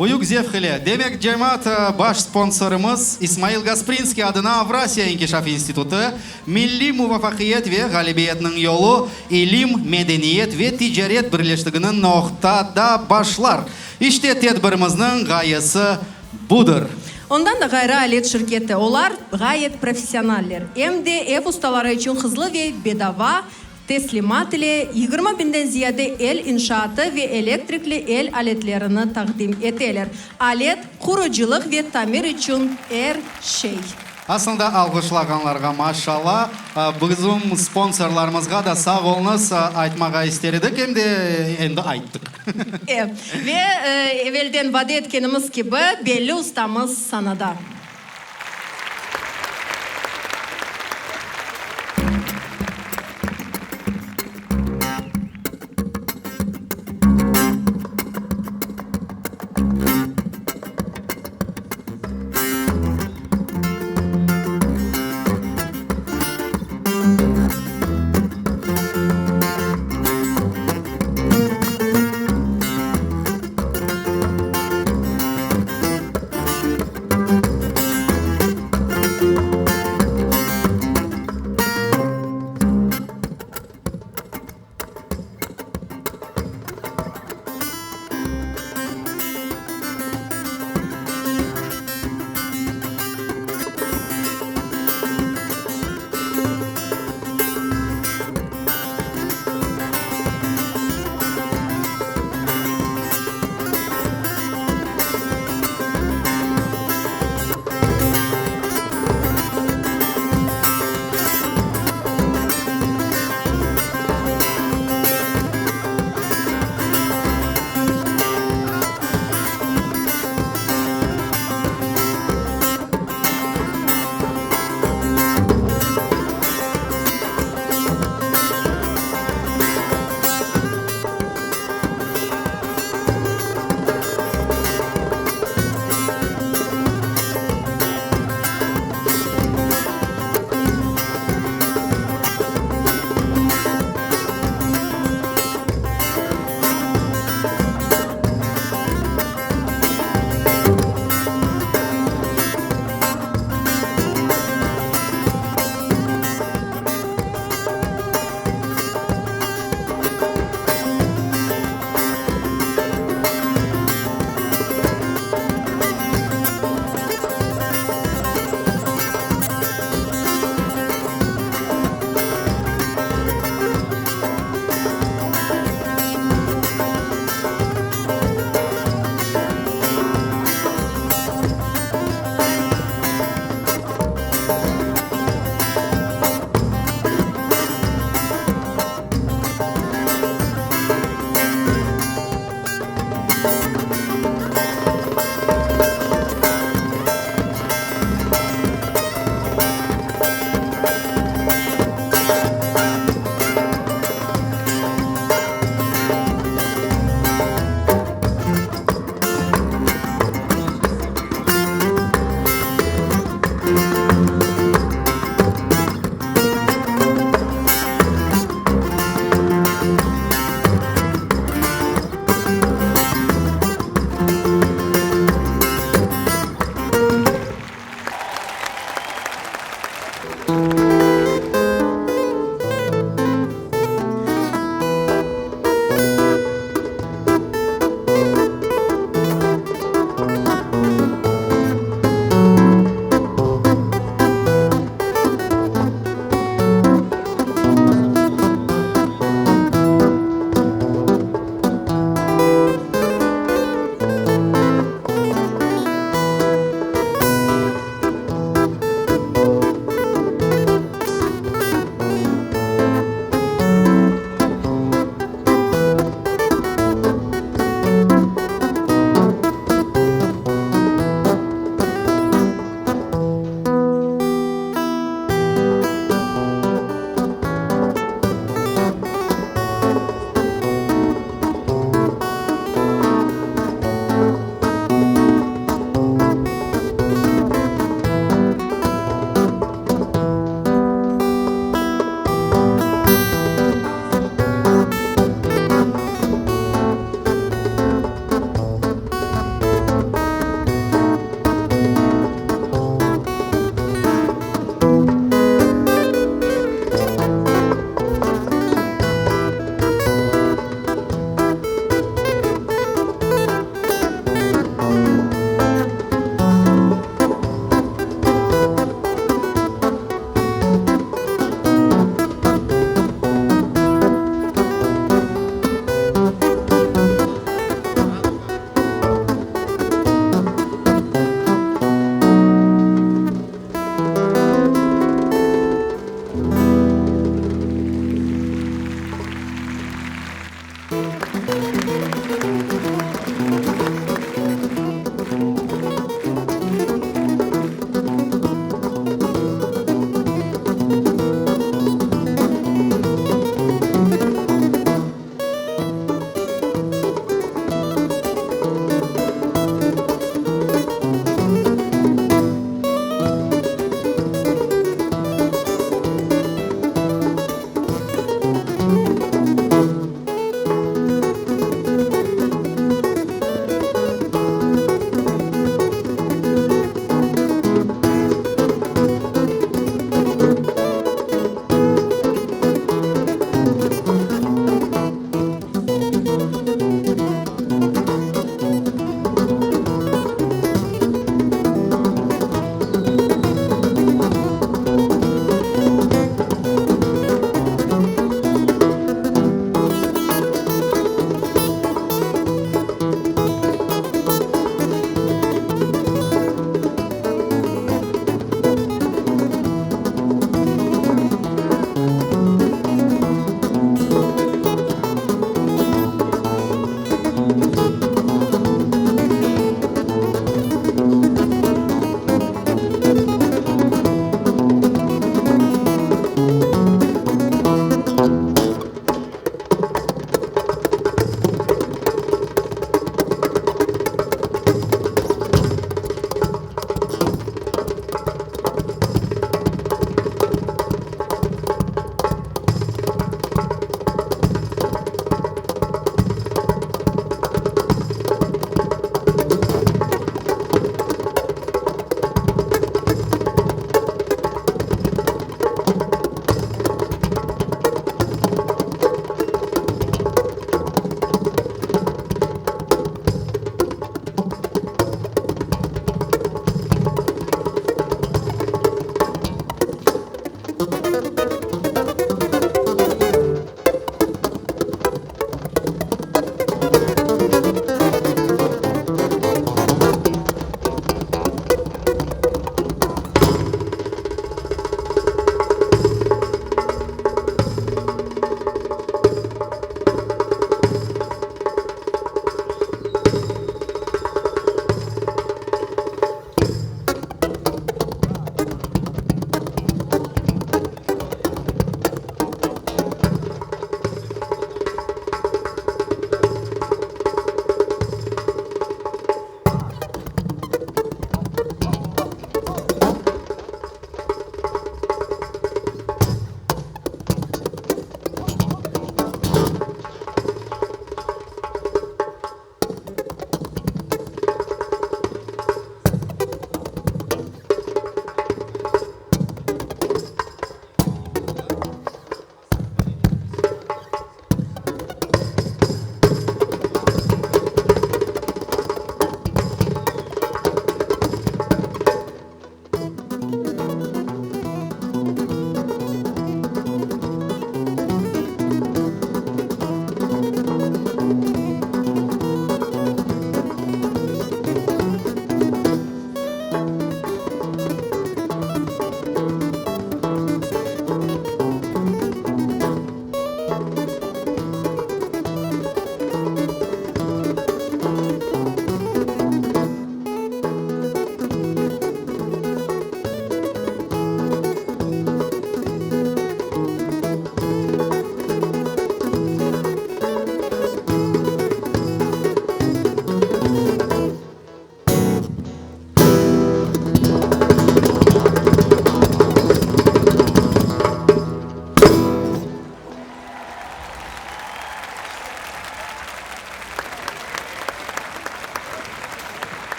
Büyük zevq ile. Demek, cemaat, baş sponsorımız, İsmail Gasprinskiy adına Avrasiya inkişaf institutı, milliy muvafaqiyet ve ğalibiyetniñ yolu, ilim, medeniyet ve ticaret birleştiginiñ noqtada başlar. İşte, tedbirimizniñ ğayesi budır. Ondan da ğayrı Alet şirketi, olar ğayet professionaller, em de ev ustaları içün hızlı ve bedava Teslimat ile 20 binden ziyade el inşaatı ve elektrikli el aletlerini taqdim eteler. Alet, qurucılıq ve tamir içün er şey. Aslında alğışlağanlarğa maşalla, bizim sponsorlarımızğa da sağ oluñız aytmağa ister edik, em de endi ayttıq. E, ve evelden vade etkenimiz kibi, belli ustamız sanada.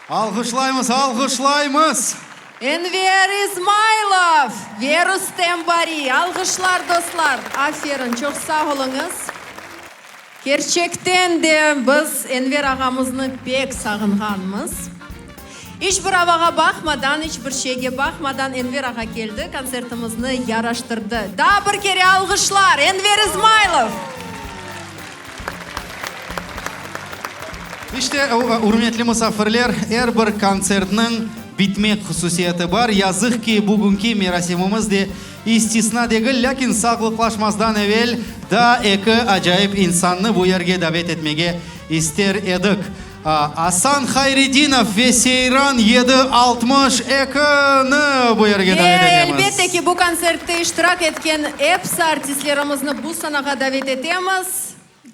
Alğışlaymız, alğışlaymız! Enver İzmaylov ve Rustem Bari! Alğışlar, dostlar! Aferin, çoq sağ oluñız! Kerçekten de biz Enver ağamıznı pek sağınğanmız. İç bir avağa baqmadan, iç bir şeyge baqmadan Enver ağa keldi, kontsertimizni yaraştırdı. Daa bir kere alğışlar! Enver İzmaylov! İşte, ürmetli musafirler, er bir kontsertniñ bitmek hususiyeti bar. Yazıq ki, bugünki merasimimiz de istisna degil, lâkin sağlıqlaşmazdan evel daa eki acayip insannı bu yerge davet etmege ister edik. Asan Hayredinov ve Seyran 762 ni bu yerge Ve, davet etemiz. elbette ki, bu kontsertte iştirak etken episi artistlerimizni bu sanağa davet etemiz.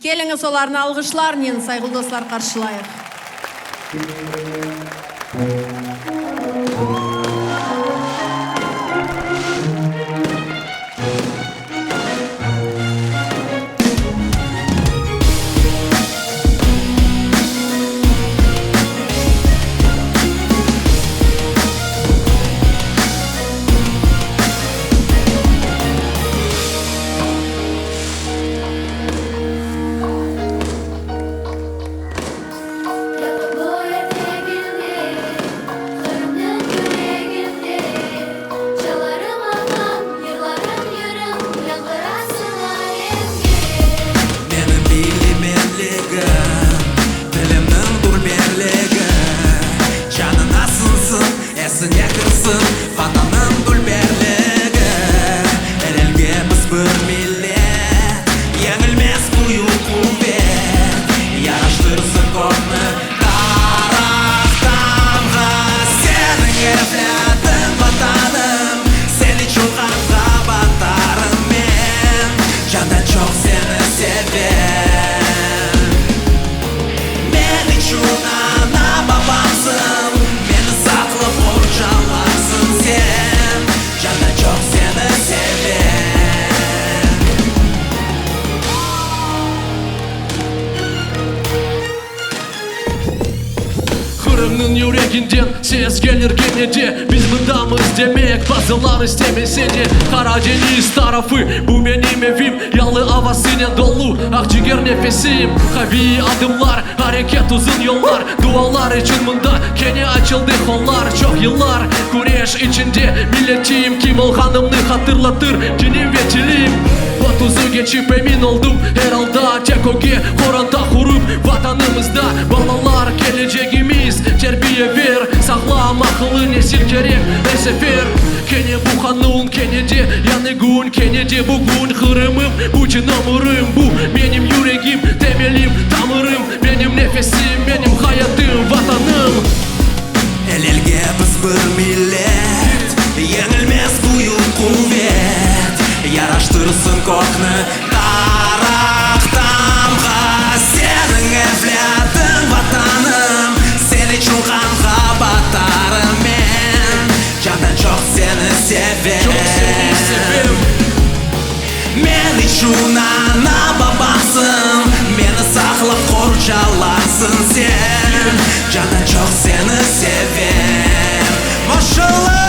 Keliñiz, olarnı alğışlarnen, sayğılı dostlar, qarşılayıq. Qırımnıñ yüreginden ses kelir kene de, Biz mındamız demek, bazıları istemese de. Qara deñiz tarafı, bu menim evim, Yalı avasınen dolu, aqciger nefesim. Qaviy adımlar, areket, uzun yollar, Dualar içün mında kene açıldı qollar. Çoq yıllar küreş içinde milletim, Kim olğanımnı hatırlatır dinim ve tilim. Otuzı keçip emin oldım, er alda tek ögge, qoranta qurıp Vatanımızda. Balalar kelecegimiz, terbiye ber, Sağlam aqıllı nesil kerek er sefer. Kene bu qanun, kene de yañı kün, Kene de bugün Qırımım, bütün ömürim. Bu menim yüregim, temelim, tamırım, Menim nefesim, menim hayatım, Vatanım. El elge biz bir millet, Yeñilmez büyük quvet, Yaraştırsın kökni taraq tamğa. Seniñ evlâdıñ, Vatanım, Sen içün qanğa batarım men, Candan çoq seni sevem. Çoq seni sevem. Men içün ana-babamsıñ, Meni saqlap qorçalarsıñ sen, Candan çoq seni sevem. Maşalla!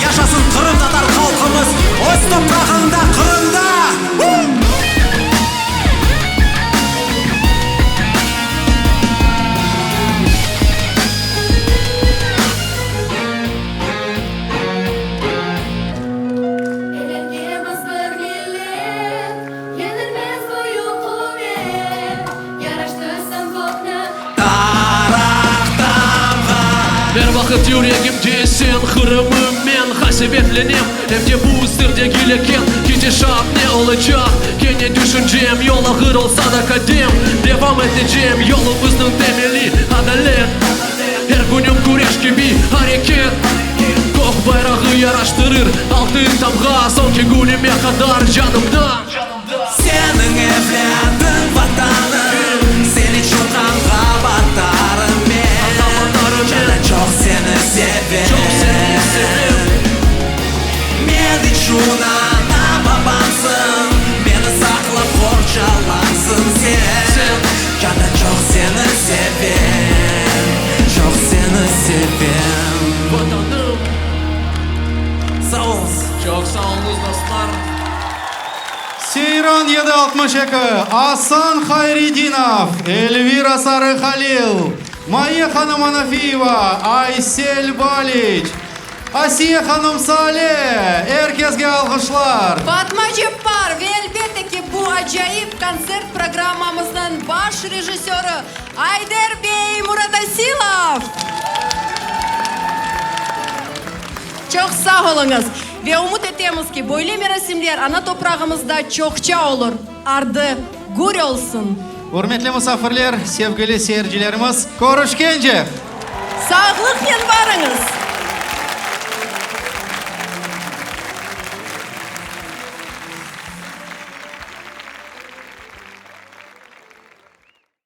Yaşasın qırımtatar halqımız öz toprağında, Qırımda! El elge biz bir millet, Yenilmez büyük quvet, Yaraştırsın kökni Taraq tamğa. Er vaqıt yüregimde sen, Qırımım, men qasevetlenem, Em de bu sır degil eken, Ketişat ne olacaq, kene tüşüncem, Yol ağır olsa da qadem, Devam etecem, Yolumıznıñ temeli, adalet, Er künüm küreş kibi, areket, Kök bayrağı yaraştırır altın tamğa, Soñki künüme qadar canımda. Seniñ evlâdıñ, Vatanım, Sen içün qanğa batarım men, Candan çoq seni sevem. Çoq seni sevem. Men içün ana-babamsıñ, Meni saqlap qorçalarsıñ sen, Candan çoq seni sevem. 97 62 Asan Hayredinov, Elvira Sarıhalil, Maye hanım Anafiyeva, Aysel Baliç, Asiye hanım Sale, er kesge alğışlar! Fatma Ceppar ve, elbette ki, bu acayip kontsert programmamıznıñ baş rejissörı Ayder bey Muratasilov! Çoq sağ oluñız! Ve ümüt etemiz ki, böyle merasimler ana toprağımızda çoqça olur. Ardı gür olsun! Ürmetli musafirler, sevgili seyircilerimiz, körüşkence! Sağlıqnen barıñız!